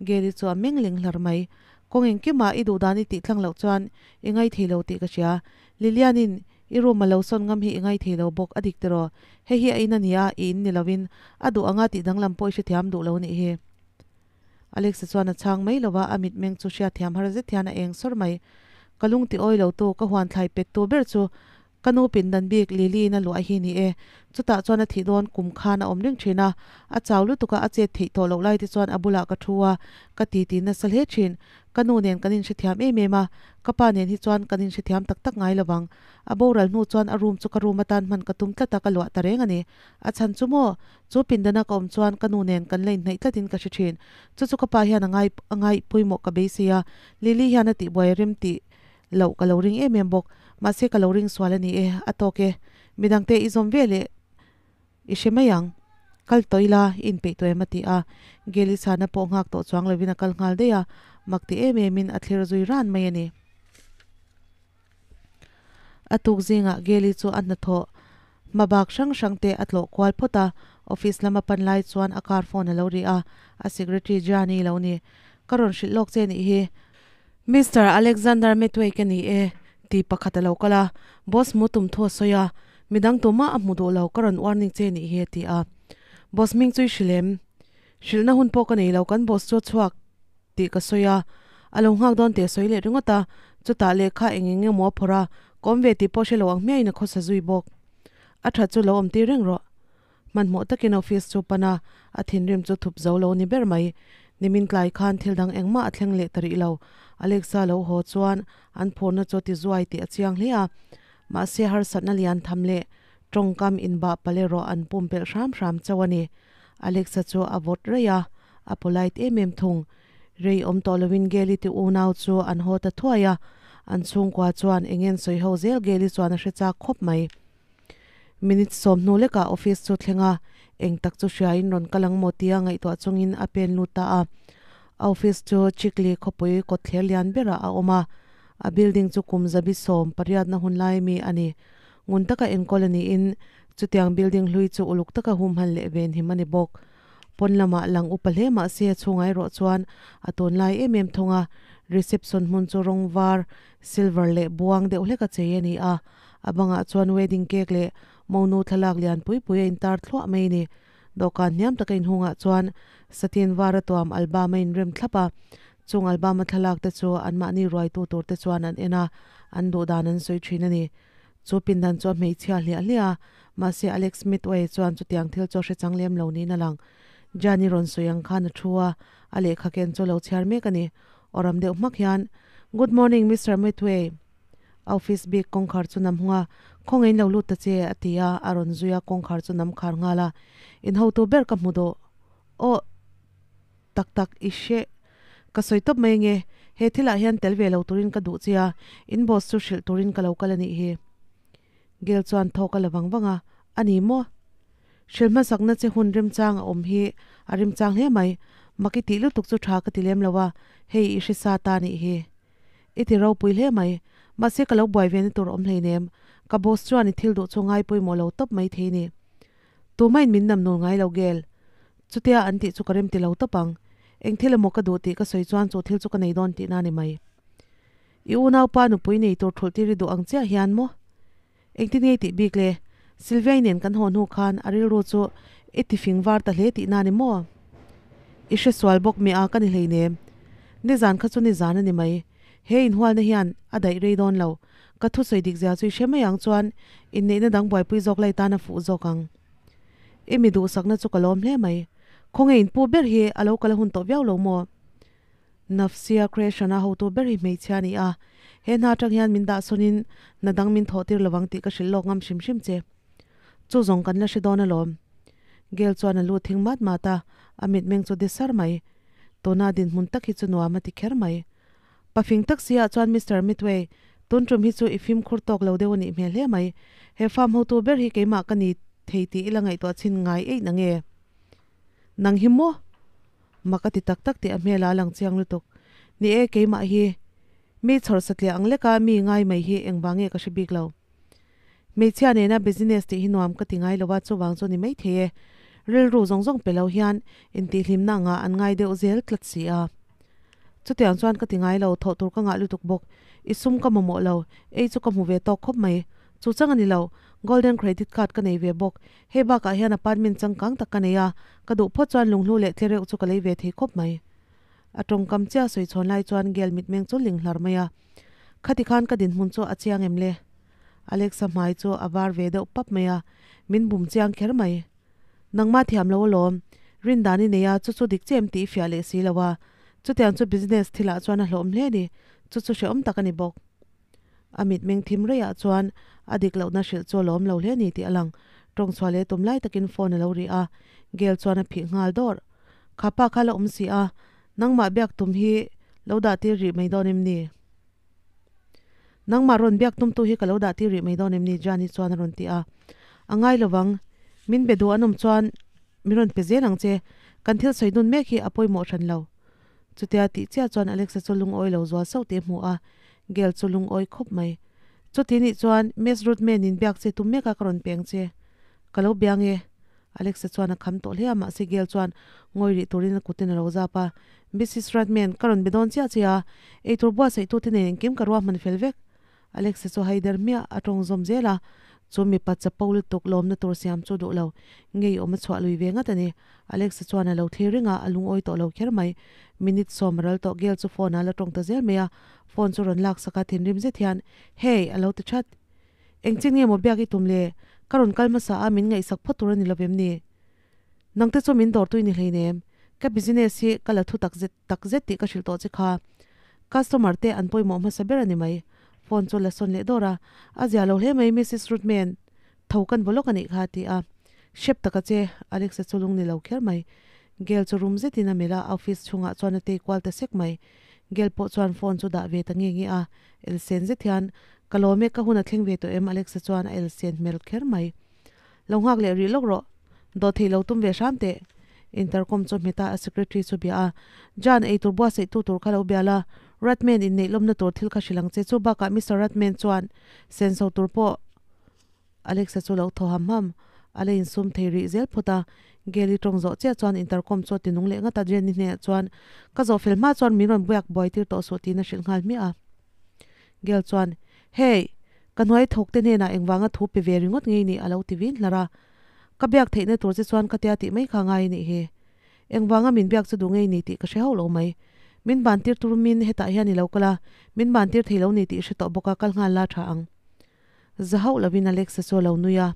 [SPEAKER 1] Gary chu a meng ling hlar mai. Kawng engkimah i duhdan i tih tlang loh chuan i ngaithei lo tih ka hria. Lilian-in I room a lo sawn ngam hi i ngaithei lo bawk a dik tiraw? Hei hi a in a nia, i in ni lovin a duh anga tih danglam pawh i hrethiam duh lo nih hi. Alex-a chuan a chhang mai lova, a mitmeng chu hriatthiam har zet hian a eng sawr mai. Ka lung ti awi lo tu, ka huan thlai pet tu ber chu Ka nu pindan bik Lily-in a luah hi ni e. Chutah chuan a thih dawn kum khan a awm reng thin a, a chau lutuk a, a chet theih tawh loh lai te chuan a bulah ka thu a, ka ti ti nasa hle thin. Ka nu nen kan inhrethiam em em a, ka pa nen hi chuan kan inhrethiam tak tak ngai lovang. A boral hnu chuan a room chu ka room atan hman ka tum tlat a, ka luah ta reng a ni. A chhan chu maw? Chu pindana ka awm chuan ka nu nen kan la inhnaih tlatin ka hre thin. Chu chu ka pa hian a ngai a ngaih pawimawh ka beisei a, Lily hian a tihbuai rem tih loh ka lo ring em em bawk. Mahse ka lo ring sual a ni e, a tawk e. Midangte i zawm ve leh i hre mai ang. Kal tawh ila, i inpeih tawh em a ti a. Geli chhana pawh nghak tawh chuang lovin a kal nghal daih a, mak ti em emin a thlir zui ran mai a ni. A tuk zingah Geli chu a hnathawh hmabak hrang hrang te a tlawh kual phawt a, office lama pan lai chuan a car phone a lo ri a, a secretary Gianni lo ni. Ka rawn hrilh lawk che nih hi. Mister Alexander Metway ka ni e, ti pakhat a lo kal a, boss hmu tum thu a sawi a, midang tumah a hmu duh lo, ka rawn warning che nih hi a ti a. Boss hming chu i hrilh em? Hrilhna hun pawh ka nei lo, kan boss chu a chhuak tih ka sawi a, a lo nghak dawn tih a sawi leh ringawt a, chutah lehkha eng eng emaw a phawrh a, ka awm ve tih pawh hre lo ang hmiahin a khawsa zui bawk. A that chu lo awm tir reng rawh. Hmanhmawh takin office chu pan a, a thinrim chu thup zo lo ni ber mai. Nimin tlai khan thil dang engmah a thleng leh ta rih lo. Alexa lo haw chuan an phurna chu a ti zuai tih a chiang hle a. Mahse harsatna lian tham leh tawngkam inbah pal erawh an pumpelh hram hram chauh a ni. Alexa chu a vawt raih a, a polite em em thung. Rei awm tawh loin Gail-i ti unau chu an haw ta thuai a, an chhungkua chuan eng ngen sawi ho zel Gail-i chuan a hre chak khawp mai. Minute 10 hnu lekah office chu thleng a, eng tak chu hriain rawn kal ang maw tia ngaihtuah chungin a pen lut ta a. A office chu Chikli khawpui kawtthler lian berah a awm a, a building chu kum zabi 18 na hun lai mi a ni. Ngun taka enkawl a niin chutiang building hlui chu uluk taka humhal leh venhim a ni bawk. Pawn lamah lang upa hle mah se a chhungah erawh chuan a tunlai em em thung a, reception hmun chu rawng var, silver leh buang deuh hlek a chei a ni a. A bangah chuan wedding cake leh monu thlalak lian pui pui a intar thluah mai a ni. Dawhkan hniam taka inhungah chuan satin var a tuam album a inrem thlap a, chung album a thlalak te chu anmahni ruaitu tur te chuan an en a, an duh dan an sawi thin a ni. Chu pindan chu a hmeichhia hliah hliah a, mahse Alex Midway chuan chutiang thil chu a hre chang lem lo niin a lang. Jani rawn sawi ang khan a thu a, a lehkha ken chu a lo chhiar mek a ni. Awram deuh hmak hian, Good morning, Mister Midway. A office bik kawngkhar chu nam hung a, Khawngaih in lo lut ta che, a ti a, a rawn zui a, kawngkhar chu nam khar nghal a. In hotu ber ka hmu dawh. Aw, tak tak, i hre. Ka sawi tawp mai ange, he thilah hian tel ve lo turin ka duh che a, in boss chu hrilh turin ka lo kal a nih hi. Gail chuan thawk a la vang vang a, A ni maw? Hrilh hmasakna che hun remchang a awm hi a remchang hle mai. Mak i tih lutuk chu tha ka ti lem lo a, hei i hre sa ta nih hi. I ti ropui hle mai. Mahse ka lo buai ve na tur awm hleinem. Ka boss chuan i thil duh chu ngai pawimawh lo tawp mai thei ni. Tumain min nam nul ngai lo Gail. Chutia an tih chu ka rem ti lo tawp ang. Eng thil emaw ka duh tih ka sawi chuan chu thil chu ka nei dawn tihna a ni mai. I unaupa nupui nei tur thulh tir i duh ang chiah hian maw? Engtin nge i tih bik le? Sylvia-i nen kan haw hnu khan a rilru chu i ti fing var ta hle tihna a ni maw? I hre sual bawk mi a ka ni hleinem. Nizan kha chu nizan a ni mai. He inhualna hian a daih rei dawn lo. Ka thusawi dik zia chu i hre mai ang chuan inneihna dang buaipui zawk lai tan a fuh zawk ang. I mi duhsakna chu ka lawm hle mai. Khawnge inpu ber hi a lo kal a hun tawh viau lo maw? Nafsia Creation-a hotu ber hi hmeichhia a ni a, he hna atang hian min dah sawnin hna dang min thawh tir lovang tih ka hrilh lawk ngam hrim hrim che. Chu zawng kan la hre dawn alawm. Gail chuan a lu thing mat mat a, a mitmeng chu de sar mai. Tuna dinhmun tak hi chu nuam a ti kher mai. Pafing tak si ah chuan Mister Midway, tun tum hi chu i fimkhur tawk lo deuh a nih hmel hle mai. He farm hotu ber hi keimah ka ni thei tih i la ngaihtuah chhin ngai eih na nge? Nang hi maw? Mak a ti tak tak tih a hmel a lang chiang lutuk. Ni e, keimah hi mi chhawr satliah ang leka mi ngai mai hi engvang nge ka hre bik lo. Hmeichhia nena business tih hi nuam ka ti ngai lo a, chuvang chu ni maithei e. Rilru zawng zawng pe lo hian intihhlimna angah an ngai deuh zel tlat si a. Chutiang chuan ka ti ngai lo, thawh tur ka ngah lutuk bawk. I sum ka mamawh lo, ei chu ka hmu ve tawk khawp mai. Chu chang a ni lo, Golden Credit Card ka nei ve bawk. Hei bakah hian apartment changkang tak ka nei a, ka duh phawt chuan lunghlu leh tlereuh chu ka lei ve thei khawp mai. A tawngkam chiah sawi chhawn lai chuan Gail mitmeng chu ling hlar mai a. Khati khan ka dinhmun chu a chiang em le? Alexa hmai chu a var ve deuh pap mai a, min bum chiang kher mai. Nangmah thiam lo alawm, rindan i nei a, chu chu dik che em tih i fiah leh si lo a. Chutiang chu business thilah chuan a hlawhawm hle a ni, chu chu hrehawm tak a ni bawk. A mitmeng thim reiah chuan a dik lohna hrilh chu a lawm lo hle ni tih a lang. Tawng chhuah leh tum lai takin phone a lo ri a, Gail chuan a phih nghal dawr. Kha pa kha la awm si a, nangmah biak tum hi lo dah tir rih mai dawn em ni? Nangmah rawn biak tumtu hi ka lo dah tir rih mai dawn em ni? Jani chuan a rawn ti a. A ngai lovang, min be duh an awm chuan min rawn pe zel ang che, kan thil sawi dun mek hi a pawimawh hran lo. Chutia tih chiah chuan Alexa chu lungawi lo zual sauh tih a hmu a, Gail chu lungawi khawp mai. Chuti nih chuan Miss Rudman in biak che tum mek a ka rawn peng che. Ka lo bia nge? Alexa chuan a kham tawh hle a, mahse Gail chuan ngawi rih turin a kutin a lo zap a. Mrs Rudman, ka rawn be dawn chiah che a, eitur buatsaih tute nen engkim ka ruahman fel vek. Alexa chu haider hmiah a tawng zawm zel a, chu mipa chapo lutuk lawmna tur siam chu duh lo ngei awm a chhuah lui ve ngat a ni. Alexa chuan a lo thlir ring a, a lungawi tawh lo kher mai. Minute sawm a ral tawh, Gail chu phone ah a la tawng ta zel mai a, phone chu rawn lak sak a, thinrim zet hian, Hey! a lo ti that. Engchin nge maw biak i tum le? Ka rawn kal hmasa a, min ngaihsak phawt tur a ni lovem ni? Nangte chu min dawr tui ni hleinem. Ka business hi ka la thu tak zet tak zet tih ka hrilh tawh che kha. Customer te an pawimawh hmasa ber a ni mai. Phone chu la sawn leh dawr a. A zia lo hle mai Missus Rudman. Tho kan vaw lawk a nih kha a ti a. Hrep taka che, Alexa chu lung ni lo kher mai. Gail chu rum zetin a melh a, office chhungah chuan a tei kual ta sek mai. Gail pawh chuan phone chu dah ve ta nge nge a. Elsen zet hian, Ka lawm e, ka hun a thleng ve tawh em Alexa chuan a elsen hmel kher mai. Lo nghak leh rih lawk rawh. Dawh theih lo tum ve hram teh. Intercom chu hmeta a secretary chu bia a. Jan, eitur buatsaih tu tur kha lo bia la. Ratman inneih lawmna tur thil kha hrilh ang che. Chu bakah Mister Ratman chuan senso tur pawh Alexa chu lo thaw ham ham. A la insum thei rih zel phawt a. Gail-i tawng zawh chiah chuan intercom chu a ti nung leh ngat a. Jenny hnenah chuan, Ka zawh fel hma chuan min rawn buak buai tir tawh suh tiin a hrilh nghal hmiah a. Gail chuan, Hey! Ka hnuai thawk te hnenah engvanga thu pe ve ringawt ngei nih a lo ti vin hlar a. Ka biak theihna tur che chuan ka tia tih mai kha ngai nih hi. Engvanga min biak chu duh ngei ni tih ka hre hauh lo mai. Min ban tir tumin hetah hian i lo kal a, min ban tir thei lo ni tih i hre tawh bawk a, kal nghal la tha ang. Za hauh lovin Alexa chu a lo nui a.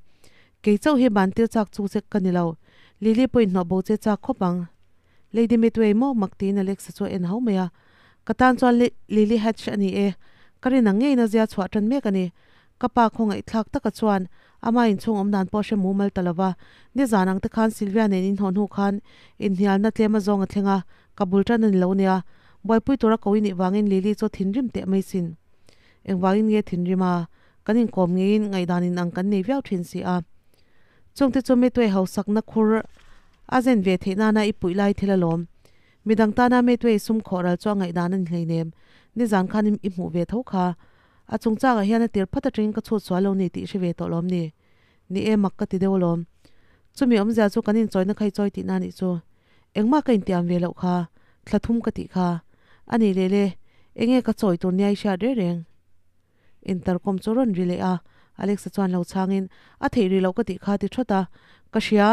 [SPEAKER 1] Kei chauh hi ban tir chak chu che ka ni lo. Lily pawhin hnawh bo che chak khawp ang. Lady Midway maw mak tiin Alexa chu a en hau mai a. Ka tan chuan Lily Hatch a ni e. Ka rin ang ngeiin a zia chhuah tan mek a ni. Ka pa khawngaihthlak taka chuan ama inchhung awm dan pawh hre mumal ta lova. Nizan ang te khan Sylvia nen inhnawh hnu khan inhnialna tlem a zawng a thleng a, ka bul tan a ni lo nia. Buaipui tura ko i nih vangin Lily chu thinrim teh mai sin. Engvangin nge thinrim a? Kan inkawm ngeiin ngaihdan in ang kan nei viau thin si a. Chungte chu Metway hausakna khur a zen ve theih nana i puih lai thil alawm. Midang tana Metway sum khawh ral chu a ngaihdan a ni hleinem. Nizan khan i hmuh ve tho kha. A chungchangah hian a tir phat atangin ka chhut sual lo ni tih i hre ve tawh lawm ni? Ni e, mak ka ti deuh alawm. Chumi awmzia chu kan inchawina kha i chawi tihna a nih chu. Engmah ka intiam ve loh kha, thla thum ka tih kha. A nih leh le, enge ka chawi tur nia i hriat reng reng? Intercom chu rawn ri leh a, Alexa chuan lo chhangin, A theih rih loh ka tih kha ti thawt a. Ka hria,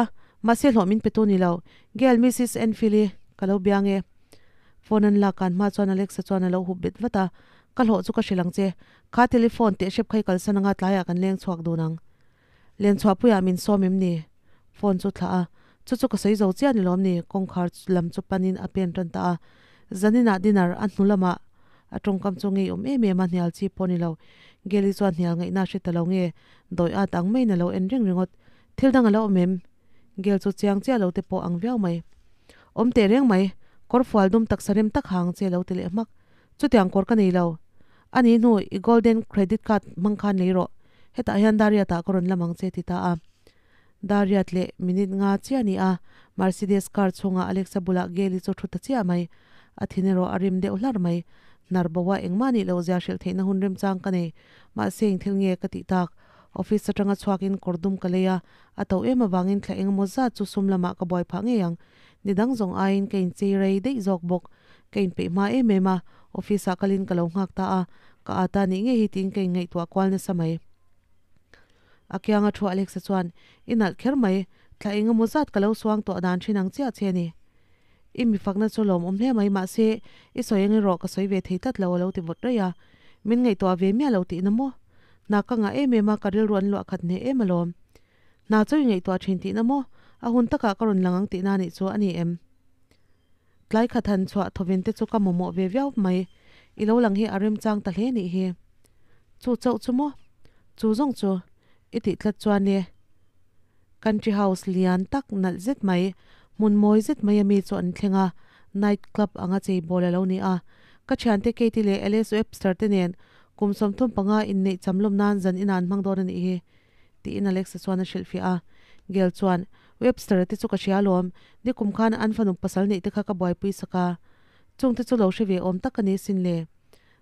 [SPEAKER 1] mahse hlawh min pe tu ni lo. Gail, Missus Enfield-i, ka lo bia nge? Phone an lak kan hma chuan Alexa chuan a lo hup bet vat a, Ka hlawh chu ka hrilh ang che. Kha telephone teh hrep kha i kalsan anga tlaiah kan leng chhuak dun ang. Lenchhuahpuiah min sawm em ni? Phone chu thlah a, chu chu ka sawi zo chiah ni lawm ni? Kawngkhar lam chu panin a pen tan ta a. Zaninah dinner a hnu lamah a tawngkam chu ngeiawm em em a, hnial chi pawh ni lo. Geli chuan hnial ngaihna a hre ta lo nge, dawi at ang maiin a lo en reng ringawt. Thil dang a lo awm em? Gel chu chiang chiah lo te pawh ang viau mai. Awm teh reng mai, kawr fual dum taksa rem tak ha ang che lo ti leh hmak. Chutiang kawr ka nei lo. A nih hnu i golden credit card hmang khan lei rawh. Hetah hian Dariat ah ka rawn lam ang che ti ta a. Dariat leh minute nga chiah a ni a, Mercedes car chhungah Alexa bulah Gail-i chu thu ta chiah mai. A thin erawh a rim deuh hlar mai. Hnar bo a engmah nih loh zia hrilh theihna hun remchang ka nei. Mahse eng thil nge ka tih tak? Office atanga chhuakin kawr dum ka lei a, a to em avangin thla engemaw zat chu sum lamah ka buai phah ngei ang. Ni dang zawng aiin ka inchei rei daih zawk bawk. Ka inpeih hma em em a, office ah kalin ka lo nghak ta a, ka â ta nih ngei hi tiin ka inngaihtuah kual nasa mai. A kianga thu Alexa chuan, I nalh kher mai, thla engemaw zat ka lo suang tawh dan thin ang chiah che ni. I mi fakna chu lawmawm hle mai, mahse, i sawi ang erawh ka sawi ve thei tlat lo a lo ti vawt raih a. Min ngaihtuah ve miah lo tihna maw? Hna ka ngah em em a, ka rilru an luah khat hneh em alawm. Hna chu i ngaihtuah thin tihna maw? A hun takah ka rawn lang ang tihna nih chu a ni em? Tlai khat han chhuah thawven te chu ka mamawh ve viau mai. I lo lang hi a remchang ta hle nih hi. Chu chauh chu maw? Chu zawng chu i tih tlat chuan e. Country house lian tak nalh zet mai, hmun mawi zet mai ami chu an thleng a, night club anga chei bawl a lo ni a. Ka thiante Katie leh Alice Webster te nen kum 35 inneih cham lawm nan zan inah an hmang dawn a nih hi. Tiin Alexa chuan a hrilhfiah a. Gail chuan, Webster-a te chu ka hria alawm, nikum khan an fanu pasal neih te kha ka buaipui sak a. Chung te chu lo hre ve awm tak a ni sin le.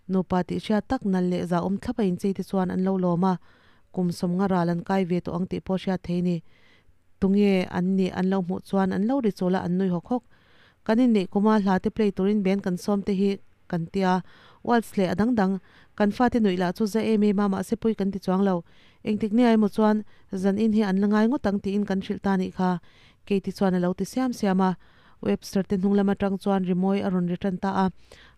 [SPEAKER 1] Nupa tih hriat tak nal leh zahawm thlap a inchei te chuan an lo lawm a, kum 50 ral an kai ve tawh ang tih pawh hriat thei ni. Tunge an nih an lo hmuh chuan an lo ri chawl a, an nui hawk hawk. Kan inneih kuma hla te play turin band kan sawm te hi kan tia, waltz leh a dang dang. Kan fate nuih lah chu za em em a, mahse pawi kan ti chuang lo. Engtik nia emaw chuan zan in hi an la ngai ngawt ang tiin kan hrilh ta nih kha. Katie chuan a lo ti siam siam a. Webster te hnung lam atang chuan rimawi a rawn ri tan ta a.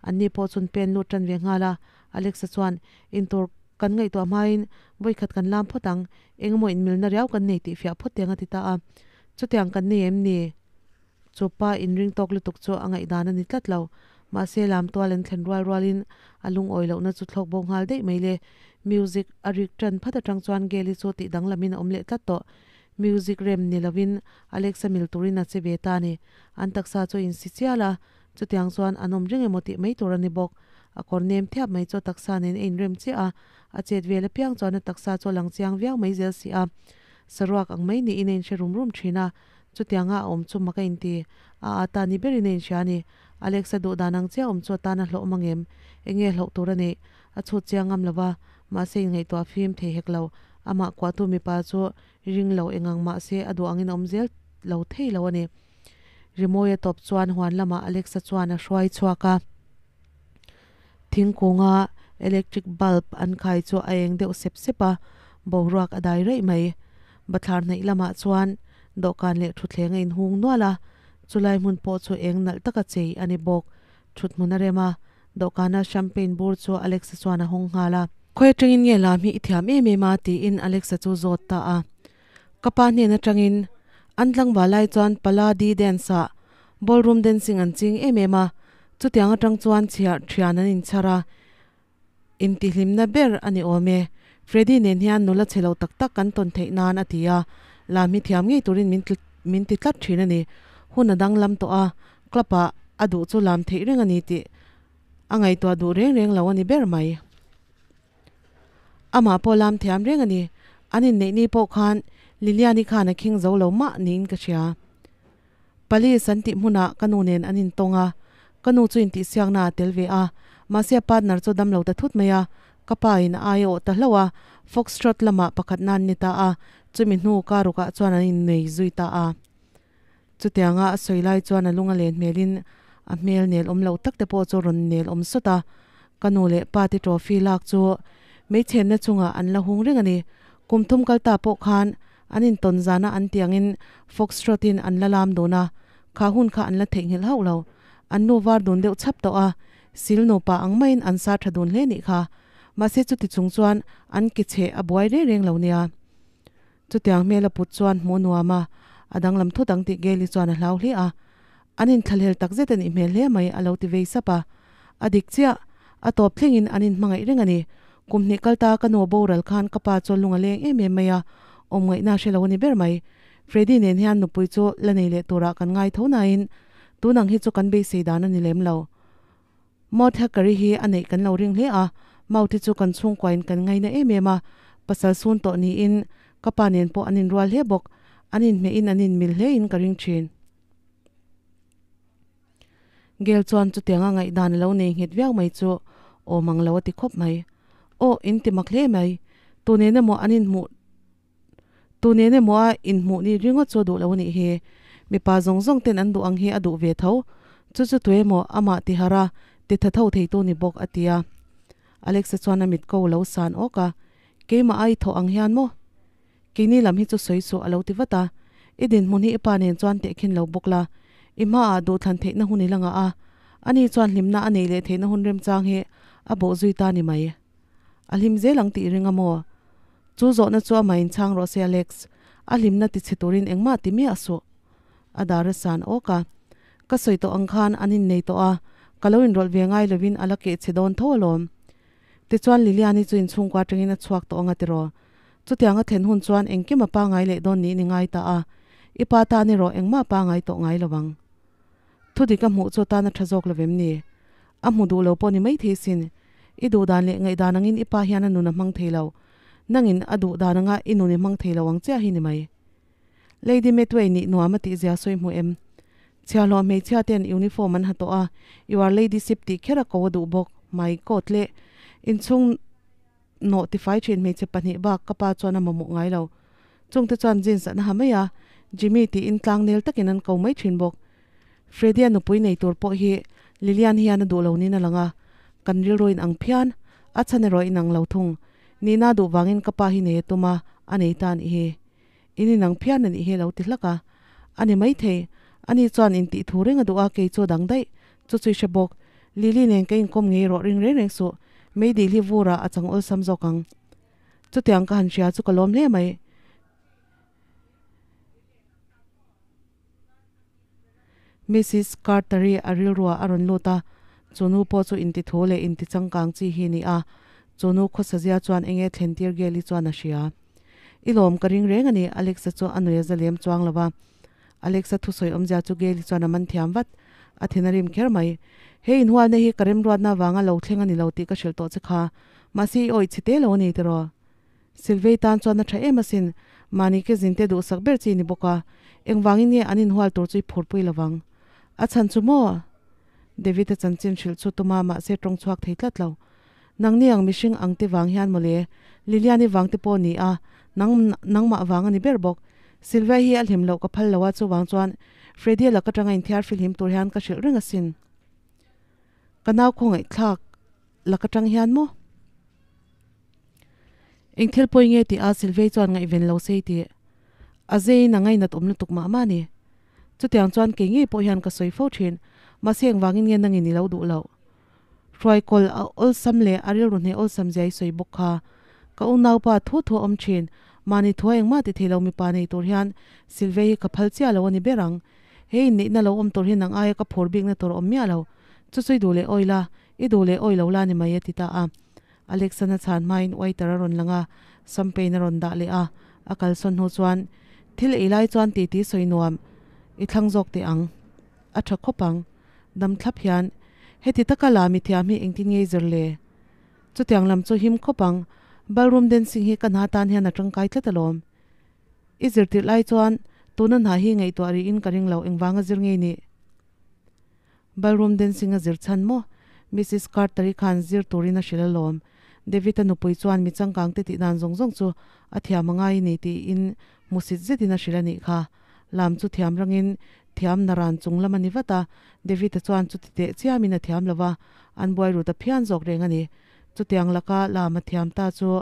[SPEAKER 1] Anni pawh chun pen lut tan ve nghal a. Alexa chuan, Intur kan ngaihtuah hmain vawikhat kan lam phawt ang, engemaw inmilna riau kan nei tih fiah phawt tiang a ti ta a. Chutiang kan nei em ni? Chu pa inring tawk lutuk chu a ngaihdan a ni tlat lo. Mahse lam tual an thlen rual rualin a lungawi lohna chu thlawk bo nghal daih mai le. Music a rik tan phat atang chuan Gail-i chu tih danglamin a awm leh tlat tawh. Music rem ni lovin Alexa mil turin a che ve ta a ni. An taksa chu a insi chial a, chutiang chuan an awm reng emaw tih mai tur a ni bawk. A kawr nem thiap mai chu a taksa nen a inrem chiah a, a chet vel apiang chuan a taksa chu a lang chiang viau mai zel si a. Saruak ang mai niin a inhre rum rum thin a, Chutianga a awm chu mak a inti. A ata ni berin a inhria a ni. Alexa duh dan ang chiah awm chu a tan a hlauh mang em? Enge hlauh tur a neih? A chhut chiang ngam lo va, mahse inngaihtuah fim thei hek lo. Amah kuahtu mipa chu ring lo engang mahse a duh angin a awm zel lo thei lo a ni. Rimawi a tawp chuan huan lamah Alexa chuan a hruai chhuak a. Thingkunga electric bulb an khai chu a eng deuh sep sep a, boruak a dai raih mai. Bathlar hnaih lamah chuan dawhkan leh thutthleng a inhung nual a, chulai hmun pawh chu eng nalh taka chei a ni bawk. Thuthmun a rem a, dawhkana champagne bur chu Alexa chuan a hawng nghal a. Khawi atangin nge lam hi i thiam em em a? tiin Alexa chu zawt ta a. Ka pa hnen atangin an tlangval lai chuan pala di dance ah ballroom dancing an ching em em a, chutiang atang chuan chhiar thian an inchhar a, intihhlimna ber a ni awm e. Freddy nen hian nula chhe lo tak tak kan tawn theih nan a ti a, lam hi thiam ngei turin min min ti tlat thin a ni. Hun a danglam tawh a, club ah a duh chu lam theih reng a ni tih a ngaihtuah duh reng reng lo a ni ber mai. Amah pawh lam thiam reng a ni. An inneih ni pawh khan Liliani khan a khing zo lo mah niin ka hria. Police an tih hmunah ka nu nen an intawng a, ka nu chu intihsiakna a tel ve a, mahse a partner chu dam lo ta thut mai a, ka pa in a ai a awh ta hlauh a, Foxtrot lamah pakhat nan ni ta a, chumi hnu karukah chuan an innei zui ta a. Chutianga a sawi lai chuan a lung a len hmelin a hmel nel awm loh tak te pawh chu rawn nel awm sawt a, ka nu leh pa te trophy lak chu meichhenna chungah an la hung reng a ni. Kum thum kal ta pawh khan an intawn zana an tiangin Foxtrot in an la lam dun a, kha hun kha an la theihnghilh hauh lo. An nu var dun deuh chhap tawh a, sil nupa ang maiin an sa tha dun hle nih kha. Mahse chuti chung chuan an ke cheh a buai reng reng lo nia. Chutiang hmel a put chuan hmuh nuam a, a danglam thut ang tih Gail-i chuan a hlau hle a. An inthlahlel tak zet a nih hmel hle mai a lo ti vei sap a. A dik chiah, a tawp thlengin an inhmangaih reng a ni. Kum hnih kal ta ka nu boral khan ka pa chu lung a leng em em mai a, awm ngaihna hre lo a ni ber mai. Freddy nen hian nupui chu la nei leh turah kan ngai tho nain tun ang hi chu kan beisei dan a ni lem lo. Maud Hackery hi a neih kan lo ring hle a, Maud hi chu kan chhungkuain kan ngaina em em a, pasal sun tawh niin ka pa nen pawh an inrual hle bawk, an inhmehin an inmil hlein ka ring thin. Gail chuan chutianga ngaihdan a lo nei nghet viau mai chu awm ang lo a ti khawp mai. Aw, in ti mak hle mai, tu nen emaw an inhmuh Tu nen emaw a inhmuh ni ringawt chu a duh lo a nih hi. Mipa zawng zawng ten an duh ang hi a duh ve tho. Chu chu tu emaw amah ti harh a, ti tha tho theitu ni bawk a ti a. Alexa chuan a mit ko lo san awk a, Keimah a i thawh ang hian maw? Keini lam hi chu sawi suh a lo ti vat a. I dinhmun hi i pa nen chuan tehkhin lo bawk la. I hmaah duhthlan theihna hun i la ngah a. Ani chuan hlimna a neih leh theihna hun remchang hi a bawh zui ta ni mai. A hlim zel ang tih i ring a maw? Chu zawhna chu amah in chhang rawh se Alex, a hlimna ti chhe turin engmah ti miah suh. A dar a san awk a. Ka sawi tawh ang khan an innei tawh a, ka lo inrawlh ve ngai lovin a la keh chhe dawn tho alawm. Tichuan Liliani chu inchhungkua atangin a chhuak tawh ang a tiraw. Chutiang a thlen hun chuan engkim a pangai leh dawn niin i ngai ta a, i pa tan erawh engmah a pangai tawh ngai lo ang. Thudik a hmuh chu tan a tha zawk lo vem ni? A hmu duh lo pawh ni maithei sin. I duh dan leh ngaihdan angin i pa hian a nun a hmang thei lo. Nangin a duh dan anga i nun i hmang thei lo ang chiah hi ni mai. Lady Medway nih nuam a tih zia sawi hmu em? Chhiahhlawh hmeichhia ten uniform an ha tawh a, you are ladyship tih kher a ko a duh bawk. My God leh inchhung nawh tifai thin hmeichhe pahnih bak ka pa chuan a mamawh ngai lo. Chungte chuan jeans an ha mai a, Jimmy tiin tlang nel takin an ko mai thin bawk. Freddy-a nupui nei tur pawh hi Lilian hian a duh lo niin a lang a, kan rilru in ang phian, a chhan erawh in ang lo thung. Nihna duh vangin ka pa hi nei a tum a, a nei ta a nih hi. In inang phian a nih hi a lo ti hlak a. A ni maithei, ani chuan intih thu reng a duh a, kei chu a dang daih. Chu chu i hre bawk. Lily nen ka inkawm ngei rawh ring reng reng suh, meidil hi vurah a chang awlsam zawk ang. Chutiang ka han hria chu ka lawm hle mai. Mrs. Carter-i a rilruah a rawn lut a, chu nu pawh chu intithu leh intichangkang chi hi ni a, chu nu khawsazia chuan enge thlentir Gail-i chuan a hria. I lawm ka ring reng a ni, Alex-a chu a nui a zalem chuang lo va. Alex-a thusawi awmzia chu Gail-i chuan a man thiam vat. A thin a rim kher mai. He inhualna hi ka remruatna avanga lo thleng a ni lo tih ka hrilh tawh che kha. Mahse i awih chhe te lo a ni tiraw? Silvei tan chuan a tha em asin, mahni ke zinte duhsak ber chi ni bawk a, engvangin nge an inhual tur chu i phurpui lovang? A chhan chu maw? David-a chanchin hrilh chu tuma mahse tawng chhuak thei tlat lo. Nangni ang mihring ang te vang hian mawle, Lilian-i vang te pawh ni a, nang nangmah vang a ni ber bawk. Silvia hi a hlim loh ka phal lo a, chuvang chuan Freddy-a lak atanga inthiar filhim tur hian ka hrilh reng asin. Ka nau khawngaihthlak lak atang hian maw? Eng thil pawi nge tih a Silvei chuan ngaihven lo sei tih a zeiin a ngainat awm lutuk mah mah a ni. Chutiang chuan kei ngei pawh hian ka sawi fo thin, mahse engvangin nge nangin i lo duh loh? Hruaikawl a awlsam leh a rilru hneh awlsam zia i sawi bawk kha. Ka unaupa thu thu a awm thin, mahni thua engmah ti thei lo mipa nei tur hian Silvei hi ka phal chiah lo a ni ber ang. He inneihna lo awm tur hi nang aia ka phur bikna tur a awm miah lo. Chu chu i duh leh awi la, i duh leh awi lo la ni mai a ti ta a. Alexana chhan hmain waiter a rawn lang a, champagne a rawn dah leh a, a kalsawn hnu chuan, Thil ei lai chuan titi sawi nuam i thlang zawk teh ang, a tha khawp ang. Dam thlap hian, Heti taka la mi thiam hi engtin ngei zir le? Chutiang lam chu him khawp ang. Ballroom dancing hi ka hna tan hian a tangkai tlat alawm. I zirtirh lai chuan tuna hna hi ngaihtuah rihin ka ring lo, engvanga zir ngei nih? Ballroom dancing a zir chhan maw? Missus Carter-i khan zir turin a hrilh alawm. David-a nupui chuan mi changkang te tih dan zawng zawng chu a thiam a ngai a ni tiin hmusit zetin a hrilh a nih kha. Lam chu thiam rangin thiam naran chung lam a ni vat a, David-a chuan chuti teh chiamin a thiam lo va, an buai ru ta phian zawk reng a ni. Chutiang laka lam a thiam ta chu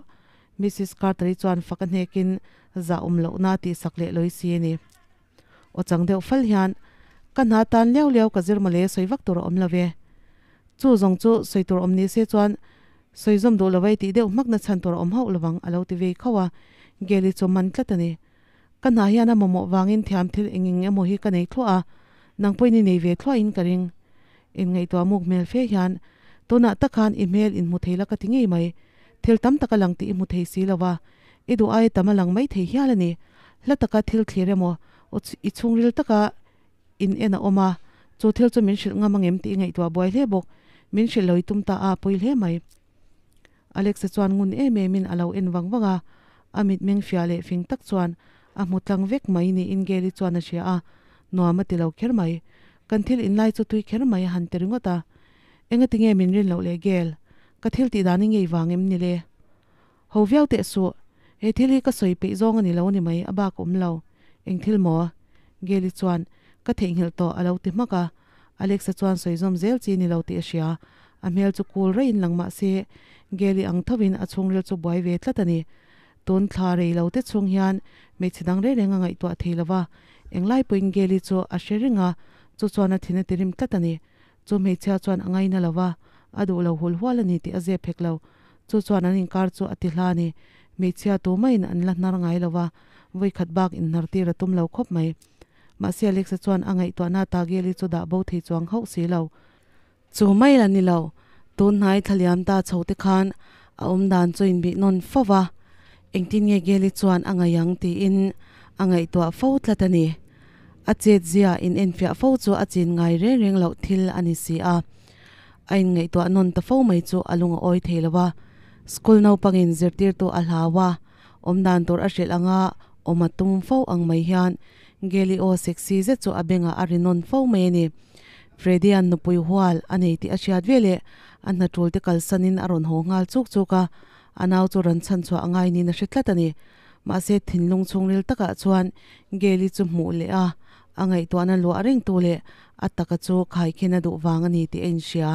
[SPEAKER 1] Missus Carter-i chuan fak a hnekin zah awm lohna a tihsak leh lawi si a ni. Aw chang deuh fal hian, Ka hna tan liau liau ka zir mawle sawi vak tur a awm lo ve. Chu zawng chu sawi tur awm ni se chuan sawi zawm duh lo vei tih deuh hmakna chhan tur a awm hauh lovang a lo ti vei khauh a, Geli chu man tlat a ni. Ka hna hian a mamawh vangin thiam thil eng eng emaw hi ka nei thluah a, nang pawhin i nei ve thluahin ka ring. Inngaihtuah muk hmel fe hian, Tunah tak khan i hmel inhmu thei la ka ti ngei mai. Thil tam tak a lang tih i hmu thei si lo va, i duh aia tam a lang mai thei hial a ni. Hla taka thil thlir emaw, i chhungril taka in en a awm a, chu thil chu min hrilh ngam angem tih i ngaihtuah buai hle bawk. Min hrilh lo i tum ta a, pawi hle mai. Alexa chuan ngun em emin a lo en vang vang a, a mitmeng fiah leh fing tak chuan a hmu tlang vek mai niin Geli chuan a hria a, nuam a ti lo kher mai. Kan thil inlai chu tui kher mai a han ti ringawt a. Engati nge min rin loh leh Gel? Ka thil tih dan i ngei vang em ni le? Ho viau teh suh, he thil hi ka sawi peih zawng a ni lo ni mai, a bak awm lo. Eng thil maw? Geli chuan, Ka theihnghilh tawh a lo ti hmak a. Alexa chuan sawi zawm zel chi ni lo tih a hria. A hmel chu cool reiin lang mah se, Geli ang thovin a chhungril chu buai ve tlat a ni. Tun thla rei lo te chhung hian hmeichhe dang reng reng a ngaihtuah thei lo va, englai pawhin Geli chu a hre reng a, chu chuan a thin a ti rim tlat a ni. Chu hmeichhia chuan a ngaina lo va, a duh lo hul hual a ni tih a zep hek lo. Chu chuan an inkar chu a ti hla a ni. Hmeichhia tu maiin an la hnar ngai lo va, vawikhat bak inhnar tir a tum lo khawp mai. Mahse Alexa chuan a ngaihtuahna Tageli chu dah bo thei chuang hauh si lo. Chu mai la ni lo, tun hnai thlaliam ta chho te khan a awm dan chu inbih nawn fo va, engtin nge Geli chuan a ngaih ang tiin a ngaihtuah fo tlat a ni. A chet zia in enfiah fo chu a chin ngai reng reng loh thil a ni si a. A inngaihtuah nawn ta fo mai chu a lung a awi thei lo va, school naupangin zirtirtu a hlau a, Awm dan tur a hrilh anga awm a tum fo ang mai hian Geli aw sexy zet chu a bengah a ri nawn fo mai a ni. Freddy-a'n nupui hual a nei tih a hriat veleh a hna tul te kalsanin a rawn haw nghal chuk chuk a, a nau chu rawn chhan chhuah a ngai niin a hre tlat a ni. Mahse thinlung chhungril takah chuan Geli chu hmuh leh a, a ngaihtuahna luah rengtu leh a taka chu khaikhin a duh vang a ni tih a inhria.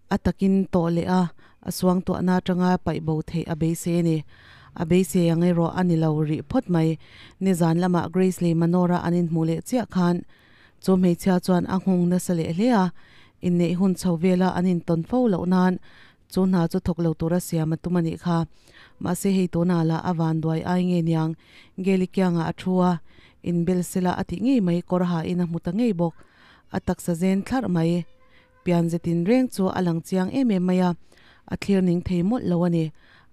[SPEAKER 1] A takin tawh leh a, a suangtuahna atanga paih bo theih a beisei a ni. A beisei ang erawh a ni lo rih phawt mai. Nizan lamah Grace leh Manora an inhmuh leh chiah khan chu hmeichhia chuan a nghawng nasa leh hle a, inneih hun chho vela an intawn fo loh nan chu hna chu thawk lo tura siam a tum a nih kha. Mahse hei tunah lah a van duai ai nge niang, Geli kiangah a thu a, inbel sela a tih ngei mai kawr hain a hmu ta ngei bawk. A taksa zen thlarh mai. Pian zetin reng chu a lang chiang em em mai a, a thlir ning thei mawlh lo a ni.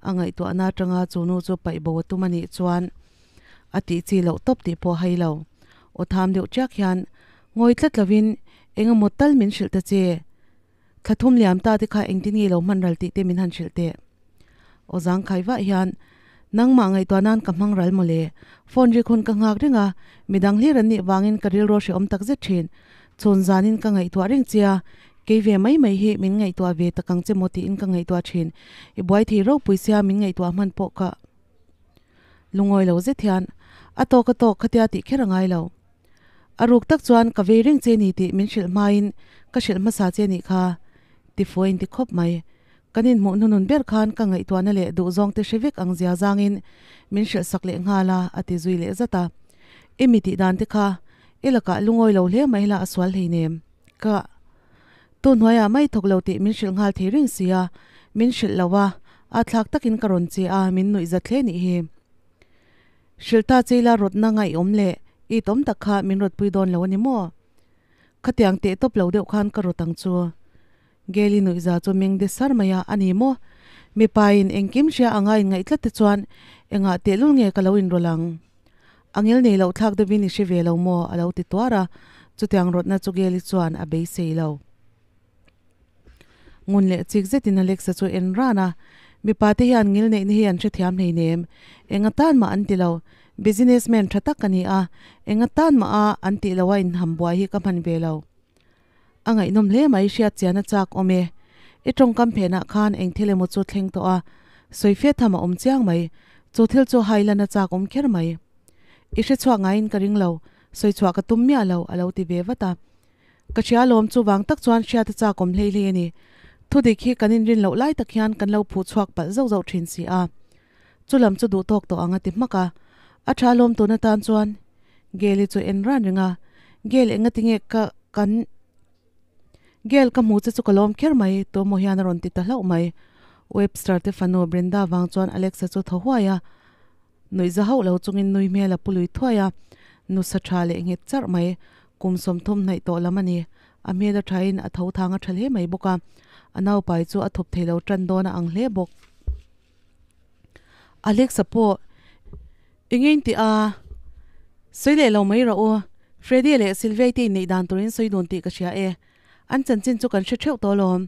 [SPEAKER 1] A ngaihtuahna atanga chu nu chu paih bo a tum a nih chuan a tih chi loh tawp tih pawh a hai lo. Aw tham deuh chiak hian ngawi tlat lovin eng emaw tal min hrilh ta che. Thla thum liam ta te kha engtin nge lo hman ral tih te min han hrilh teh. Aw zangkhai vah hian nangmah ngaihtuah nan ka hmang ral mawle. Phone rik hun ka nghak reng a, midang hlir an nih vangin ka rilru hrehawm tak zet thin. Chhun zanin ka ngaihtuah reng che a, kei ve mai mai hi min ngaihtuah ve tak ang che maw tiin ka ngaihtuah thin. I buai thei ropui sia min ngaihtuah hman pawh ka lungawi lo zet hian a tawk a tawk khatia tih kher a ngai lo. A ruk tak chuan ka vei reng che ni tih min hrilh hmain ka hrilh hmasa che nih kha tifuain ti khawp mai. Kan inhmuh hnunun ber khan ka ngaihtuahna leh duhzawng te hre vek ang zia zangin min hrilh sak leh nghal a, a ti zui leh zat a. I mi tih dan te kha i lakah lungawi lo hle mai la a sual hleinem. Ka tu hnuaiah mai thawk lo tih min hrilh nghal thei reng si a, min hrilh lo a, a thlak takin ka rawn che a, min nuih zat hle nih hi. Hrilh ta che ila rawtna ngaihawm leh i tawm tak kha min rawtpui dawn lo a ni maw? Khatiang teh tawp lo deuh khan ka rawt ang chu. Geli nuihza chu meng de sar mai a, a ni maw? Mipa in engkim hria anga in ngaih tlat te chuan engah tehlul nge ka lo inrawlh ang? A ngil nei loh thlak deuhin i hre ve lo maw? a lo ti tuar a, chutiang rawtna chu Geli chuan a beisei lo. Ngun leh chik zetin Alexa chu en ran a, Mipa te hian ngil neihna hi an hrethiam hleinem. Enga tan mah an ti lo. Businessman tha tak ka ni a, enga tan mah a an tih loh a inham buai hi ka hman ve lo. A ngaihnawm hle mai hriat chian a chak awm e. I tawngkam phenah khan eng thil emaw chu thleng tawh a, sawi fe tham a awm chiang mai. Chu thil chu hailan a chak awm kher mai. I hre chhuak ngaiin ka ring lo, sawi chhuah ka tum miah lo, a lo ti ve vat a. Ka hria lawm chuvang tak chuan hriat a chak awm hlei hlei a ni. Thudik hi kan inrin loh lai tak hian kan lo phuh chhuak palh zauh zauh thin si a. Chu lam chu duh tawk tawh ang a ti hmak a. A tha lawm tun atan chuan Gail-i chu en ran reng a, Gail enga tinge ka kan Gail ka hmu che chu ka lawm kher mai Tomo hian a rawn ti ta hlauh mai. Webster te fanu Brenda vang chuan Alexa chu thaw huai a. Nuih za hauh lo chungin nui hmel a pu lui thuai a, nusa tha leh nghet charh mai, kum 30 hnaih tawh lam a ni. A hmel a thain a tho thang a tha hle mai bawk a, a naupai chu a thup thei lo tan dawn a ang hle bawk. Alexa pawh i ngei tih a sawi leh lo mai rawh u, Freddy leh Sylvia te inneih dan turin sawi dun tih ka hria e, an chanchin chu kan hre theuh tawh alawm.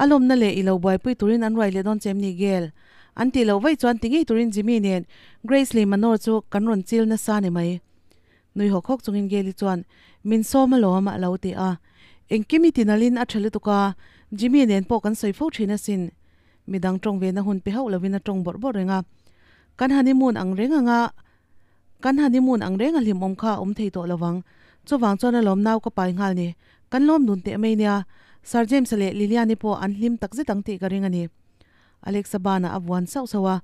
[SPEAKER 1] A lawmna leh i lo buaipui turin an ruai leh dawn che em ni Gail? An tih loh vaih chuan ti ngei turin Jimmy nen Grace leh Manor chu kan rawn chil nasa ni mai. Nui hawk hawk chungin Gail-i chuan min sawm alawm a lo ti a. Engkim i tinalin a tha lutuk a, Jimmy nen pawh kan sawi fo thin asin. Midang tawng ve na hun pe hauh lovin a tawng bawrh bawrh reng a. Kan honeymoon ang reng anga Kan honeymoon ang reng a hlimawm kha a awm thei tawh lovang. Chuvang chuan a lawm nau ka pai nghal ni. Kan lawm dun teh mai nia. Sir James-a leh Lilian-i pawh an hlim tak zet ang tih ka ring a ni. Alex-a banah a vuan sauh sauh a.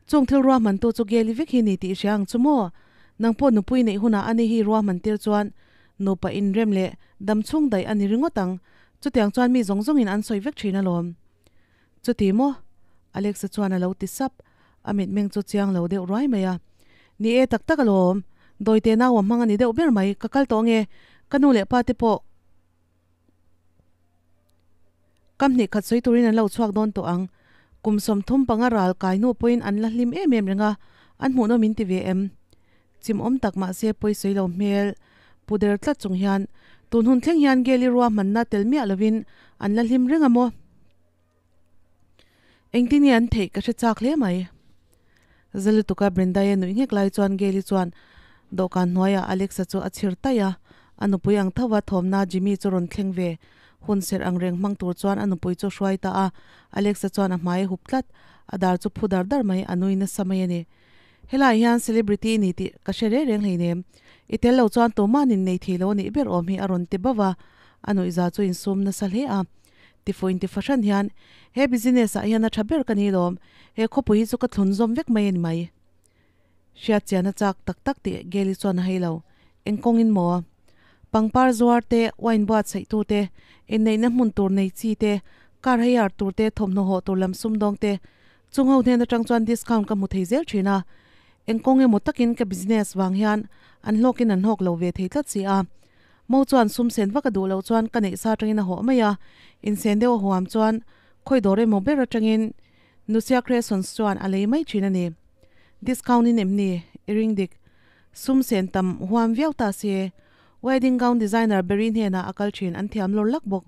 [SPEAKER 1] Chung thil ruahmantu chu Gail-i vek hi ni tih i hria ang chu maw? Nang pawh nupui neih hunah ani hi ruahman tir chuan nupa inrem leh dam chhung daih a ni ringawt ang. Chutiang chuan mi zawng zawngin an sawi vek thin alawm. Chuti maw? Alexa chuan a lo ti sap. A mitmeng chu chiang lo deuh ruai mai a. Ni e tak tak alawm. Dawite nau a hmang a ni deuh ber mai. Ka kal tawh nge? Ka nu leh pa te pawh kam hnih khat sawi turin an lo chhuak dawn tawh ang. Kum 35 ral kai hnu pawhin an la hlim em em reng a, an hmuhnawm min ti ve em? Chimawm tak mahse pawi sawi lo hmel pu der tlat chung hian tun hun thleng hian Gail-i ruahmanna tel miah lovin an la hlim reng a maw? Engtin nge an theih ka hre chak hle mai. Za lutuka Brenda-i a nuih nghek lai chuan Gail-i chuan dawhkan hnuaiah Alex-a chu a chhir taih a, a nupui ang tho va thawmna Jimmy chu rawn thleng ve. Hun serh ang reng hmang tur chuan a nupui chu hruai ta a, Alex-a chuan a hmai a hup tlat, a dar chu phu dar dar mai, a nui nasa mai a ni. Helaiah hian celebrity i ni tih ka hre reng reng hleinem. I tel lo chuan tuma'n innei thei lo a nih ber awm hi a rawn ti bauh a, a nuihza chu insum nasa hle a. Tifu inti fahran hian, He business ah hian a tha ber ka ni lawm, he khawpui hi chu ka thlun zawm vek mai a ni mai. Hriat chian a chak tak tak tih Gail-i chuan a hei lo. Eng kawngin maw? Pangpar zuar te, wine buatsaih tu te, inneihna hmun tur nei chi te, car hire tur te, thawmhnaw hawh tur lam sumdawng te, Chung ho hnen atang chuan discount ka hmu thei zel thin a, eng kawng emaw takin ka business vang hian an hlawkin an hlawk lo ve thei tlat si a. Mo chuan sum sen vak a duh loh chuan ka neih sa atangin a hawh mai a, insen deuh a huam chuan khawi dawr emaw ber atangin Nusia Creations chuan a lei mai thin a ni. Discount in em ni? I ring dik. Sum sen tam huam viau ta se. Wedding gown designer Berry hnenah a kal thin an thiam lawr lak bawk.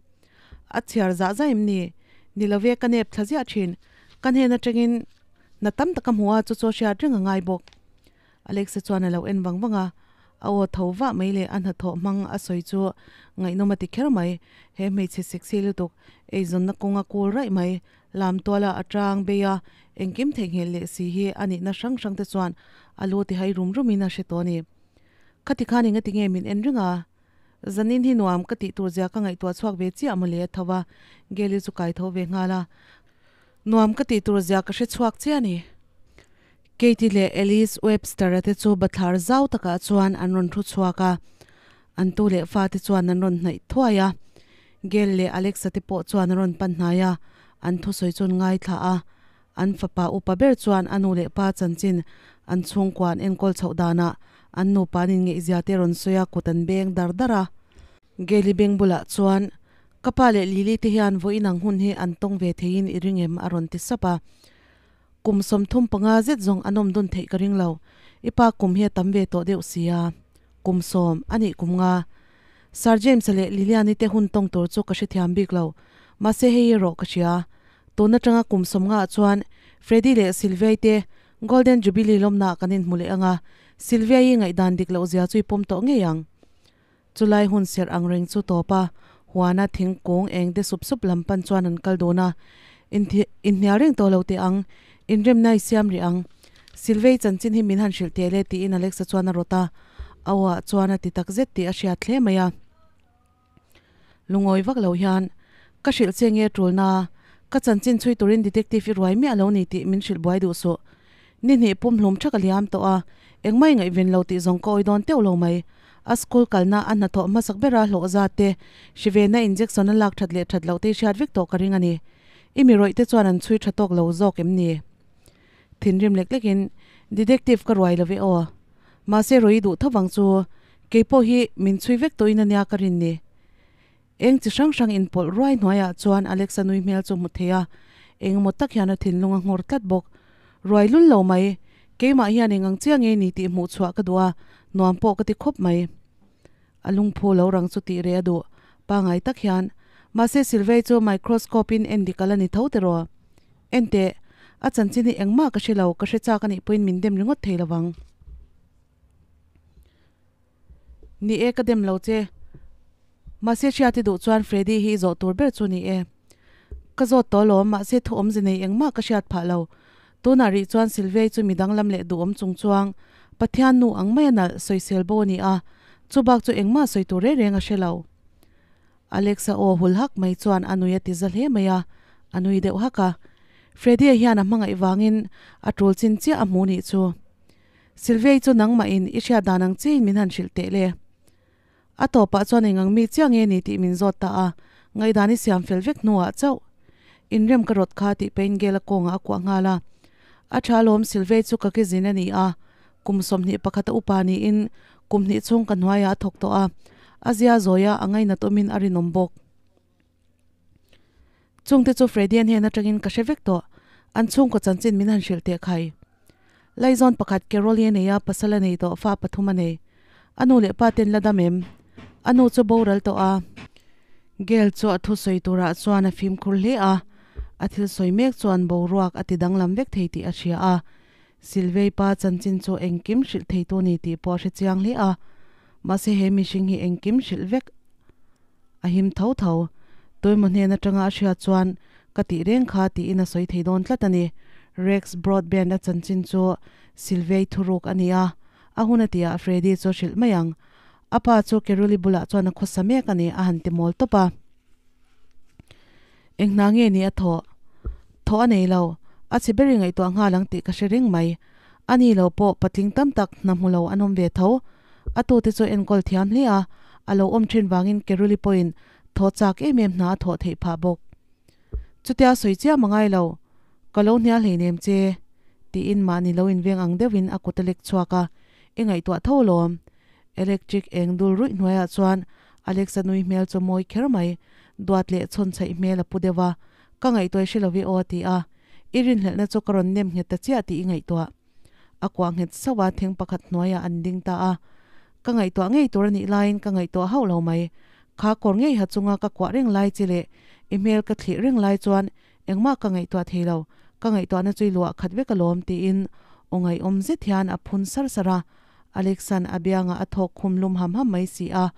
[SPEAKER 1] A chhiar zah zah em ni? Ni lo ve ka nep thla ziah thin. Ka hnen atangin na tam tak a hmu a, chu chu a hriat reng a ngai bawk. Alexa chuan a lo en vang vang a, a aw tho vah mai leh a hnathawh hmang a sawi chu ngaihnawm a ti kher mai. He hmeichhe sexy lutuk, eizawnna kawnga kul raih mai, lam tuala a tang bei a, engkim theihnghilh leh si hi a nihna hrang hrang te chuan a lu tihai rum rumin a hre tawh a ni. Khati khan engati nge min en reng a? Zanin hi nuam ka tih tur zia ka ngaihtuah chhuak ve chiah mawle a tho a, Gail-i chu kai tho ve nghal a. Nuam ka tih tur zia ka hre chhuak chiah a ni. Katie leh Alice Webster-a te chu bathlar zau takah chuan an rawn thu chhuak a, an tu leh fate chuan an rawn hnaih thuai a. Gail leh Alexa te pawh chuan an rawn pan hnai a, an thusawi chu an ngaithla a. An fapa upa ber chuan a nu leh pa chanchin an chhungkua an enkawl chhoh danah an nupa an inngeihzia te rawn sawi a, kut an beng dar dar a. Gail-i beng bulah chuan, Ka pa leh Lily te hian vawiin ang hun hi an tawng ve theiin i ring em? a rawn ti sap a. Kum 35 zet zawng an awm dun theih ka ring lo. I pa kum hi a tam ve tawh deuh si a. Kum 10, a nih kum nga. Sir James-a leh Lilian-i te hun tawng tur chu ka hrethiam bik lo. Mahse hei erawh ka hria. Tun atanga kum 50 ah chuan Freddy leh Sylvia-i te Golden Jubilee lawmnaah kan inhmu leh ang a, Sylvia-i ngaihdan dik loh zia chu i pawm tawh ngei ang. Chulai hun serh ang reng chu tawp a, huana thingkung eng te sup sup lam pan chuan an kal dun a, inhnial reng tawh lo teh ang, inremna i siam rih ang. Sylvia-i chanchin hi min han hrilh teh le tiin Alexa chuan a rawt a, a aw ah chuan a ti tak zet tih a hriat hle mai a. Lungawi vak lo hian, Ka hrilh che nge tulna, ka chanchin chhui turin detective i ruai miah lo ni tih min hrilh buai duh suh. Ni hnih pum hlum thak a liam tawh a, engmah i ngaihven lo tih zawng ka awi dawn teuh lo mai. A school kalna a hnathawh hmasak bera hlawh zat te, hrivena injection a lak that leh that loh te i hriat vek tawh ka ring a ni. I mi rawih te chuan an chhui tha tawk lo zawk em ni? Thinrim lek lekin, Detective ka ruai lo ve aw. Mahse rawi duh tho vang chu kei pawh hi min chhui vek tawhin a nia ka rin ni. Eng chi hrang hrang inpawlh ruai hnuaiah chuan Alexa nui hmel chu hmu thei a, engemaw tak hian a thinlung a nghawr tlat bawk. Ruai lul lo mai, keimah hian eng ang chiah nge ni tih hmuh chhuah ka duh a, nuam pawh ka ti khawp mai. A lungphu lo rang chu tih reh a duh, pangai tak hian. Mahse Silvei chu microscope in en dik a la ni tho tiraw? Enteh, a chanchin hi engmah ka hre lo, ka hre chak a nih pawhin min dem ringawt thei lovang. Ni e, ka dem lo che. Mahse hriat i duh chuan Freddy hi i zawh tur ber chu ni e. Ka zawt tawh alawm, mahse thu awmze nei engmah ka hriat phah lo. Tunah rih chuan Sylvia-i chu midang lam leh duhawm chung chuang Pathian nu ang mai a nalh sawisel bo a ni a, chubak chu engmah sawi tur reng reng a hre lo. Alexa aw hul hak mai chuan a nui a ti za hle mai a, a nui deuh hak a. Freddy-a hian a hmangaih vangin a tul chin chiah a hmu nih chu. Sylvia-i chu nangmahin i hriat dan ang chiin min han hrilh teh le. A tawpah chuan eng ang mi chiah nge ni tih min zawt ta a, ngaihdan i siam fel vek hnuah chauh. Inrem ka rawt kha tih pain Gela kawngah a kuah nghal a. A tha alawm Sylvia-i chu ka kizin a ni a, kum 21 a upa niin kum hnih chhung ka hnuaiah a thawk tawh a, a zia zawia a ngainat awmin a rinawm bawk. Chungte chu Freddy-a hnen atangin ka hre vek tawh, an chhungkaw chanchin min han hrilh teh khai. Laizawn pakhat Carol-i a nei a, pasal a nei tawh, fa pathum a nei. A nu leh pa ten la dam em? A nu chu boral tawh a. Gail chu a thusawi turah chuan a fimkhur hle a, a thil sawi mek chuan boruak a ti danglam vek thei tih a hria a. Silvei pa chanchin chu engkim hrilh theitu ni tih pawh a hre chiang hle a, mahse he mihring hi engkim hrilh vek a him tho tho. Tuemaw hnen atanga a hriat chuan ka tih reng kha tiin a sawi thei dawn tlat a ni. Rex Broadband a chanchin chu Silvei thuruk a ni a, a hun a tihah Freddy chu a hrilh mai ang. A pa chu Keruli bulah chuan a khawsa mek a ni a han ti mawl tawp a. Eng hna nge ni a thawh? Thawh a nei lo. A chhe ber i ngaihtuah nghal ang tih ka hre reng mai. A ni lo pawh patling tam tak hna hmu lo an awm ve tho. A tute chu enkawl thiam hle a, a lo awm thin vangin Keruli pawhin thaw chak em em hna a thawh theih phah bawk. Chutia sawi chiam a ngai lo. Ka lo hnial hleinem che, tiin mahni lo inveng ang deuhin a kut a lek chhuak a, I ngaihtuah tho alawm. Electric eng dul ruih hnuaiah chuan Alexa nui hmel chu mawi kher mai, duat leh chhawn chhaih hmel a pu deuh a, Ka ngaihtuah i hre lo i aw a ti a, I rinhlelhna chu ka rawn nem nghet ta chiah tih i ngaihtuah. A kuah nghet sauh a, thing pakhat hnuaiah an ding ta a. Ka ngaihtuah ngei tur a nih laiin ka ngaihtuah hauh lo mai. Kha kawr ngei ha chunga ka kuah reng lai chi leh i hmel ka thlih reng lai chuan engmah ka ngaihtuah thei lo, ka ngaihtuahna chu i luah khat vek alawm tiin aw ngaihawm zet hian a phun sar sar a. Alexan a biangah a thawk khum lum ham ham mai si a,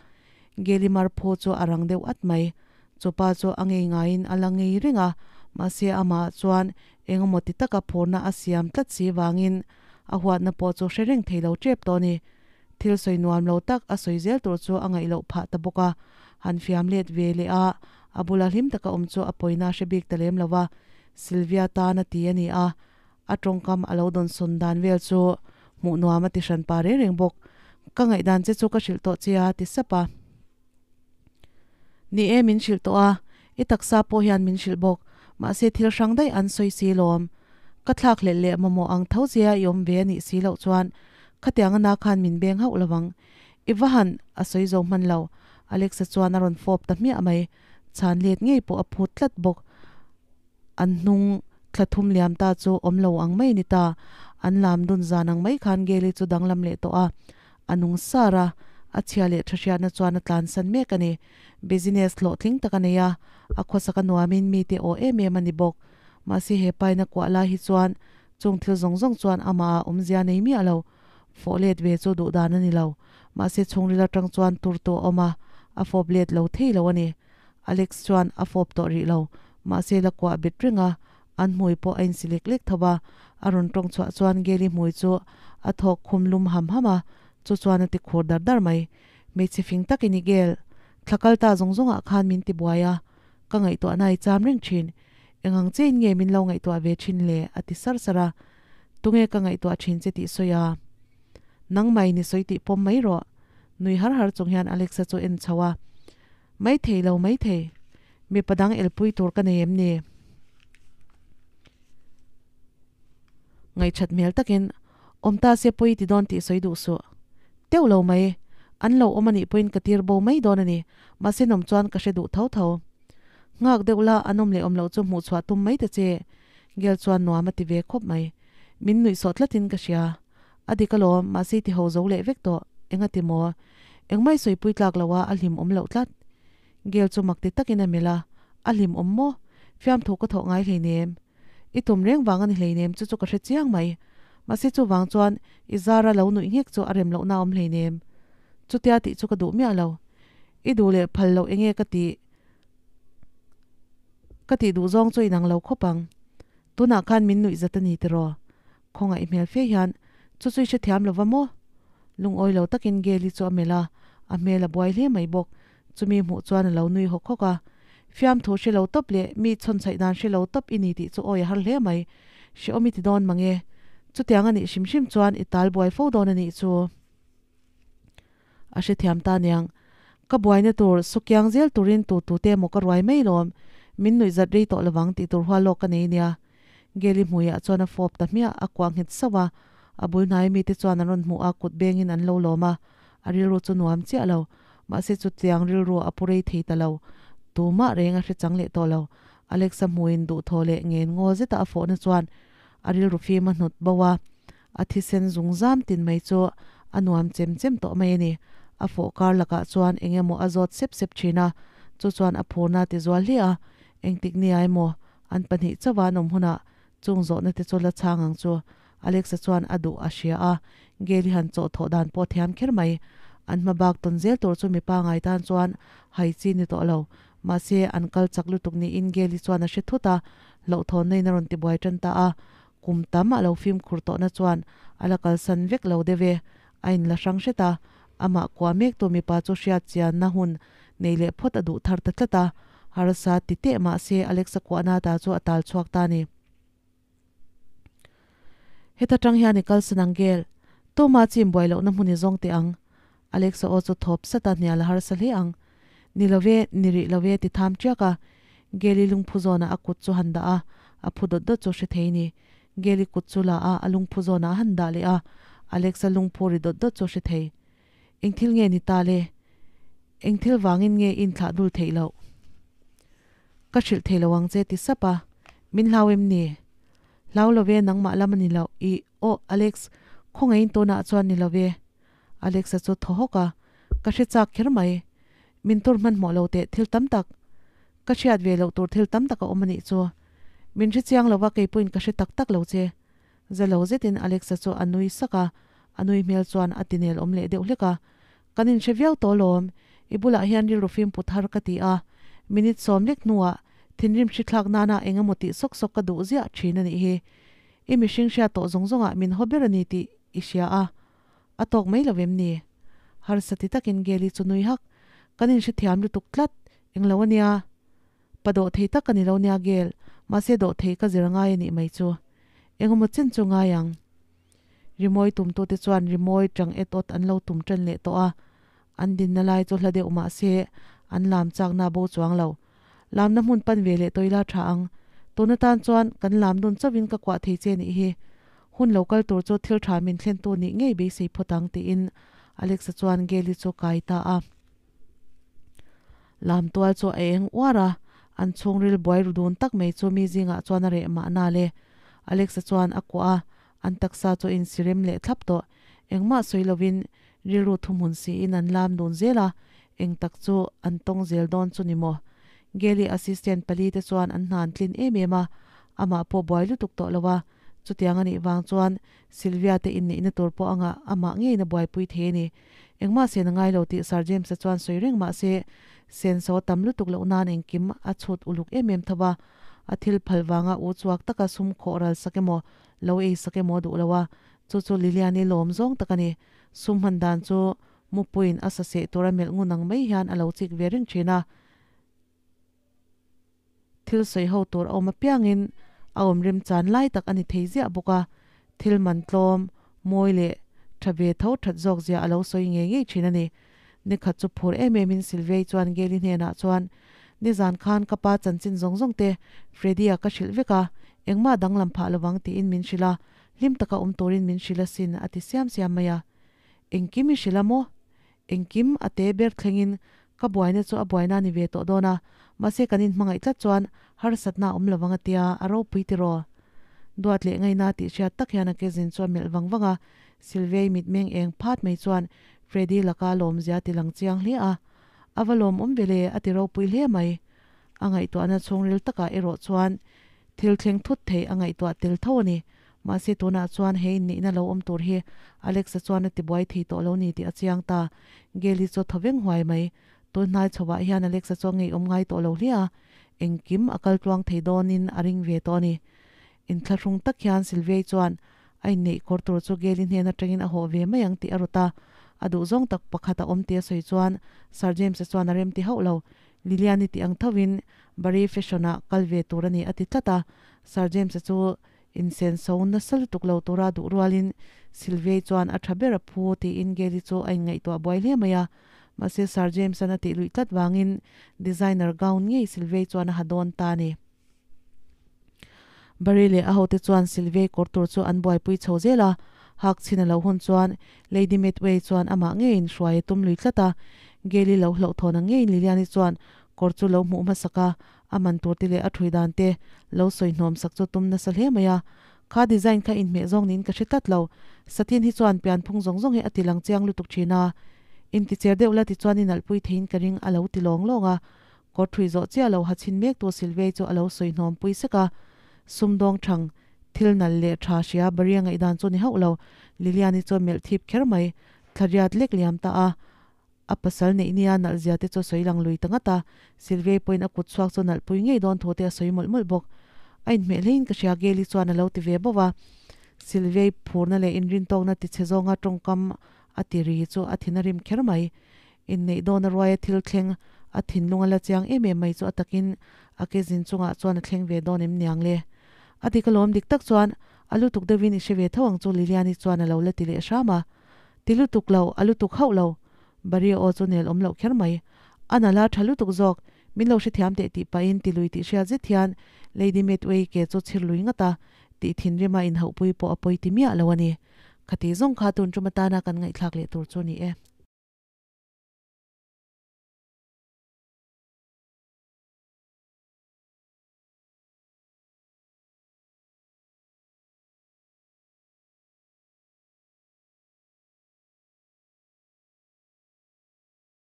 [SPEAKER 1] Gelimar phaw chu a rang deuh at mai. Chupa chu a ngei ngaiin a la ngei reng a, mahse amah chuan engemaw ti taka phurna a siam tlat si vangin a huatna pawh chu hre reng thei lo tep tawh a ni. Thil sawi nuam lo tak a sawi zel tur chu a ngaih loh phah ta bawk a, han fiam let ve leh a, a bula hlim taka awm chu a pawina hre bik ta lem lo va, Sylvia tan a ti a ni a, A tawngkam a lo dawnsawn dan vel chu hmuh nuam a ti hran pa reng reng bawk. Ka ngaihdan che chu ka hrilh tawh che a, ti sap a. Ni e, min hrilh tawh a, i taksa pawh hian min hrilh bawk. Mahse thil hrang daih an sawi si lawm. Ka thlak hlelh leh mamawh ang tho zia i awm ve a nih si loh chuan khatiang a na khan min beng hauh lo ang. I va han a sawi zo hman lo. Alexa chuan a rawn fawp ta hmiah mai. Chhan let ngei pawh a phut tlat bawk. An hnung thla thum liam ta chu awm lo ang mai a ni ta. An lam dun zan ang mai khan Gail-i chu danglam leh tawh a. A nung sar a, a chhia leh tha hriatna chuan a tlansan mek a ni. Business hlawhtling tak a nei a, a khawsak a nuamin mite aw em em a ni bawk. Mahse he paina kuah lai hi chuan chung thil zawng zawng chuan amah ah awmzia nei miah lo. Fawh let ve chu duh dan a ni lo. Mahse chhungril atang chuan tur tu a awm a, a fawp let lo thei lo a ni. Alex chuan a fawp tawh rih lo. Mahse la kuah bet reng a, an hmui pawh a insi lek lek tho a. A rawn tawng chhuah chuan Geli hmui chu a thawk khum lum ham ham a, chu chuan a ti khur dar dar mai. Hmeichhe fing tak i ni Gel. Thla kal ta zawng zawngah khan min ti buai a, ka ngaihtuahna i cham reng thin. Engang chein nge min lo ngaihtuah ve thin le? a ti sar sar a. Tunge ka ngaihtuah thin che tih sawi a? Nangmah in i sawi tih pawm mai rawh. Nui har har chung hian Alexa chu en chho a. Mai thei lo mai thei. Mipa dang elpui tur ka nei em ni? Ngaihṭhat hmel takin, Awm ta se pawi ti dawn tih sawi duh suh. Teuh lo mai. An lo awm a nih pawhin ka tir bo mai dawn a ni. Mahse nawm chuan ka hre duh tho tho. Nghak deuh la, an awm leh awm loh chu hmuh chhuah tum mai ta che. Gel chuan nuam a ti ve khawp mai. Min nuih sawh tlatin ka hria. A dik alawm, mahse i ti ho zo leh vek tawh. Enga ti maw? Engmah i sawipui tlak lo a, a hlim awm loh tlat. Gel chu mak ti takin a melh a, A hlim awm maw? Fiamthu ka thawh ngai hleinem. I tum reng vang a ni hleinem chu chu ka hre chiang mai. Mahse chuvang chuan i zara lo nuih nghek chu a rem lohna a awm hleinem. Chutia tih chu ka duh miah lo. I duh leh phal loh enge ka tih ka tih duh zawng chu inang lo khawp ang. Tunah khan min nuih zat a ni tiraw? Khawngaih hmel fe hian chu chu i hrethiam lova maw? Lungawi lo takin Geli chu a melh a, a hmel a buai hle mai bawk. Chumi hmuh chuan a lo nui hawk hawk a. Fiamthu hre lo tawp leh mi chhawnchhaih dan hre lo tawp i ni tih chu awi a har hle mai. Hrehawm i ti dawn mang e. Chutiang a nih hrim hrim chuan i tal buai fo dawn a nih chu. A hrethiam ta niang. Ka buaina tur sukiang zel turin tu tute emaw ka ruai mai lawm. Min nuih zat rei tawh lovang tih tur hual lawk ka nei nia. Geli hmuiah chuan a fawp ta hmiah, a kuah nghet sauh a. A bul hnai mite chuan an rawn hmuh a, kut bengin an lo lawm a. A rilru chu nuam chiah lo. Mahse chutiang rilru a pu rei thei ta lo. Tumah reng a hre chang leh tawh lo. Alexa hmuin duhthaw leh ngen ngaw zeta a fawhna chuan a rilru fim a hnawt bo a. A thisen zung zam tin mai chu a nuam chem chem tawh mai a ni. A fawh kar lakah chuan eng emaw a zawt sep sep thin a, chu chuan a phurna a ti zual hle a. Engtik nia emaw an pahnih chauha an awm hunah chung zawhna te chu la chhang ang chu. Alexa chuan a duh a hria a, Gail-i han chawh thawh dan pawh thiam kher mai. An hma bak tawn zel tur chu mipa ngai tan chuan hai chi ni tawh lo. Mahse, an kal chak lutuk niin Gail-i chuan a hre thut a, hlauhthawnna in a rawn tibuai tan ta a. Kum tam a lo fimkhur tawhna chuan a la kalsan vek lo deuh e. A inla hrang hret a, amah kuah mektu mipa chu hriat chianna hun nei leh phawt a duh thar ta tlat a, harsa ti teh mahse Alexa kuahna ta chu a tal chhuak ta a ni. Heta tang hian i kalsan ang Gel, tuma chim buai lohna hmun i zawng teh ang. Alexa aw chu thawp sat a hnial a harsa hle ang. Ni lo ve, ni rih lo ve ti tham tiak a. Geli lungphu zawnah a kut chu han dah a, a phu dawt dawt chu hre thei ni. Geli kut chu la a, a lungphu zawnah a han dah leh a, Alexa lungphu ri dawt dawt chu hre thei. Eng thil nge ni ta le? Eng thil vangin nge i inthlah dul theih loh? Ka hrilh thei lo ang che ti sap a, min hlau em ni? Hlau lo ve, nangmah lam a ni loh. Ih, aw Alex, khawngaihin tunah chuan ni lo ve. Alexa chu thaw hawk a, ka hre chak kher mai. Min tur hmanhmawh lo teh thil tam tak. Ka hriat ve loh tur thil tam tak a awm a nih chu. Min hre chiang lo va kei pawhin ka hre tak tak lo che. Za lo zetin Alexa chu a nui sak a, a nui hmel chuan a ti nel awm leh deuh hlek a. Kan inhre viau tawh lawm, i bulah hian rilru fim put har ka ti a. Minute sawm lek hnuah thinrim hrithlak nana eng emaw tih sawk sawk ka duh ziah thin a nih hi. I mihring hriat tawh zawng zawngah min haw ber a ni tih i hria a. A tawk mai lo em ni? Harsa ti takin Geli chu nui hak. Kan inhrethiam lutuk tlat, englo a nia. Pa dawh thei tak ka ni lo nia Gel, mahse dawh thei ka zir ngai a nih mai chu. Engemaw chen chu ngai ang. Rimawi tumtute chuan rimawi tang et awt an lo tum tan leh tawh a. An dinna lai chu hla deuh mahse an lam chakna a bo chuang lo. Lamna hmun pan ve leh tawila tha ang. Tun atan chuan kan lam dun chauhin ka kuah thei che nih hi. Hun lo kal tur chu thil tha min thlentu nih ngei beisei phawt ang tiin Alexa chuan Geli chu kai ta a. Lam tual chu a eng uar a, an chhungril buai ru dun tak mai chu mi zingah chuan a reh mahna le. Alexa chuan a kuah a, an taksa chu a insirem leh thlap tawh. Engmah sawi lovin rilru thuhmun siin an lam dun zel a, eng tak chu an tawng zel dawn chu ni maw? Geli assistant pali te chuan an hna an tlin em em a, Amah pawh buai lutuk tawh lo a, chutiang a nih vang chuan Sylvia te inneihna tur pawh anga amah ngeiin a buaipui thei a ni. Engmah sen a ngai lo tih Sir James-a chuan sawi reng mah se, senso a tam lutuk loh nan engkim a chhut uluk em em tho a, a thil phal vanga u chuak taka sum khawh ral sak emaw, lo ei sak emaw a duh lo a, chu chu Lilian-i lawm zawng tak a ni. Sum hman dan chu Mupuiin a saseh tura melh ngun ang mai hian a lo chik ve reng thin a. Thil sawi ho tur a awm apiangin a awm remchan lai tak a ni thei ziah bawk a, thil man tlawm, mawi leh tha ve tho that zawk zia a lo sawi ngei ngei thin a ni. Nikhat chu phur em emin Silvei chuan Geli hnenah chuan, Nizan khan ka pa chanchin zawng zawng te Freddy-a ka hrilh vek a, engmah danglam phah lovang tiin min hrilh a, hlim taka awm turin min hrilh asin a ti siam siam mai a. Engkim i hrilh a maw? Engkim a te ber thlengin ka buaina chu a buaina a ni ve tawh dawn a, mahse kan inhmangaih tlat chuan harsatna a awm lovang a tia, a ropui tiraw? Duat leh ngaina tih hriat tak hian a ke zin chu a melh vang vang a, Sylvia'i mitmeng eng phat mai chuan Freddy laka lawmzia ti lang chiang hle a, A va lawmawm ve le, a ti ropui hle mai. A ngaihtuahna chhungril takah erawh chuan thil thleng thut thei a ngaihtuah tel tho a ni. Mahse tunah chuan he inneihna lo awm tur hi Alex-a chuan a tibuai thei tawh lo ni tih a chiang ta. Gail-i chu a thaw veng huai mai. Tun hnai chhovah hian Alex-a chu a ngeiawm ngai tawh lo hle a, engkim a kal tluang thei dawnin a ring ve tawh a ni. Inthlahrung tak hian Sylvia-i chuan a inneih kawr tur chu Gail-i hnen atangin a hawh ve mai ang tih a rawt a. A duhzawng tak pakhat a awm tih a sawi chuan Sir James-a chuan a remti hauh lo. Lilian-i tih ang thovin Barry Fashion-ah kal ve tur a ni a ti tlat a. Sir James-a chu Insenso nasa lutuk lo tura duh rualin Sylvia'i chuan a tha ber a phu tiin Gary chu a inngaihtuah buai hle mai a. Mahse Sir James-a'n a tih luih tlat vangin designer gown ngei Sylvia'i chuan a ha dawn ta a ni. Barry leh a hote chuan Sylvia'i kawr tur chu an buaipui chho zel a, hak chhin a lo hun chuan Lady Medway chuan amah ngeiin hruai a tum lui tlat a. Gary lo hlauhthawn ang ngeiin Lilian-i chuan kawr chu lo hmuh hmasak a, A man tur te leh a thui dan te lo sawi hnawm sak chu tum nasa hle mai a. Kha design kha inhmeh zawng niin ka hre tlat lo. Satin hi chuan pianphung zawng zawng hi a ti lang chiang lutuk thin a. Inticher deuh la ti chuan i nalhpui theiin ka ring a lo ti lawng lawng a. Kawr thui zawh chiah lo ha chhin mek tu Silvei chu a lo sawi hnawm pui sek a. Sumdawng thang, thil nal leh tha hria Baria ngaihdan chu ni hauh lo. Lilian-i chu a melh thip kher mai. Thlariat lek liam ta a. A pasal neih nia nalh zia te chu a sawi lang lui ta ngat a, Sylvia pawhin a kut chhuak chu nalh pui ngei dawn thu te a sawi mawlh mawlh bawk. A inhmeh hlein ka hria Gail-i chuan a lo ti ve bauh a. Sylvia-i phurna leh inrintawkna ti chhe zawnga tawngkam a ti ri chu a thin a rim kher mai. Inneih dawn a ruaia thil thleng a thinlung a la chiang em em mai chu a takin a ke zin chungah chuan a thleng ve dawn em niang le. A dik alawm dik tak chuan a lutuk deuhin i hre ve tho ang chu Lilian-i chuan a lo la ti leh hram a. Ti lutuk lo, a lutuk hauh lo. Baria aw chu nel awm loh kher mai. A nala tha lutuk zawk, min lo hrethiam teh tih pahin ti lui tih hriat zet hian Lady Medway ke chu chhir lui ngat a, tih thinrima inhauhpui pawh a pawi ti miah lo a ni. Khati zawng kha tun tum atana kan ngaihthlak leh tur chu a ni e.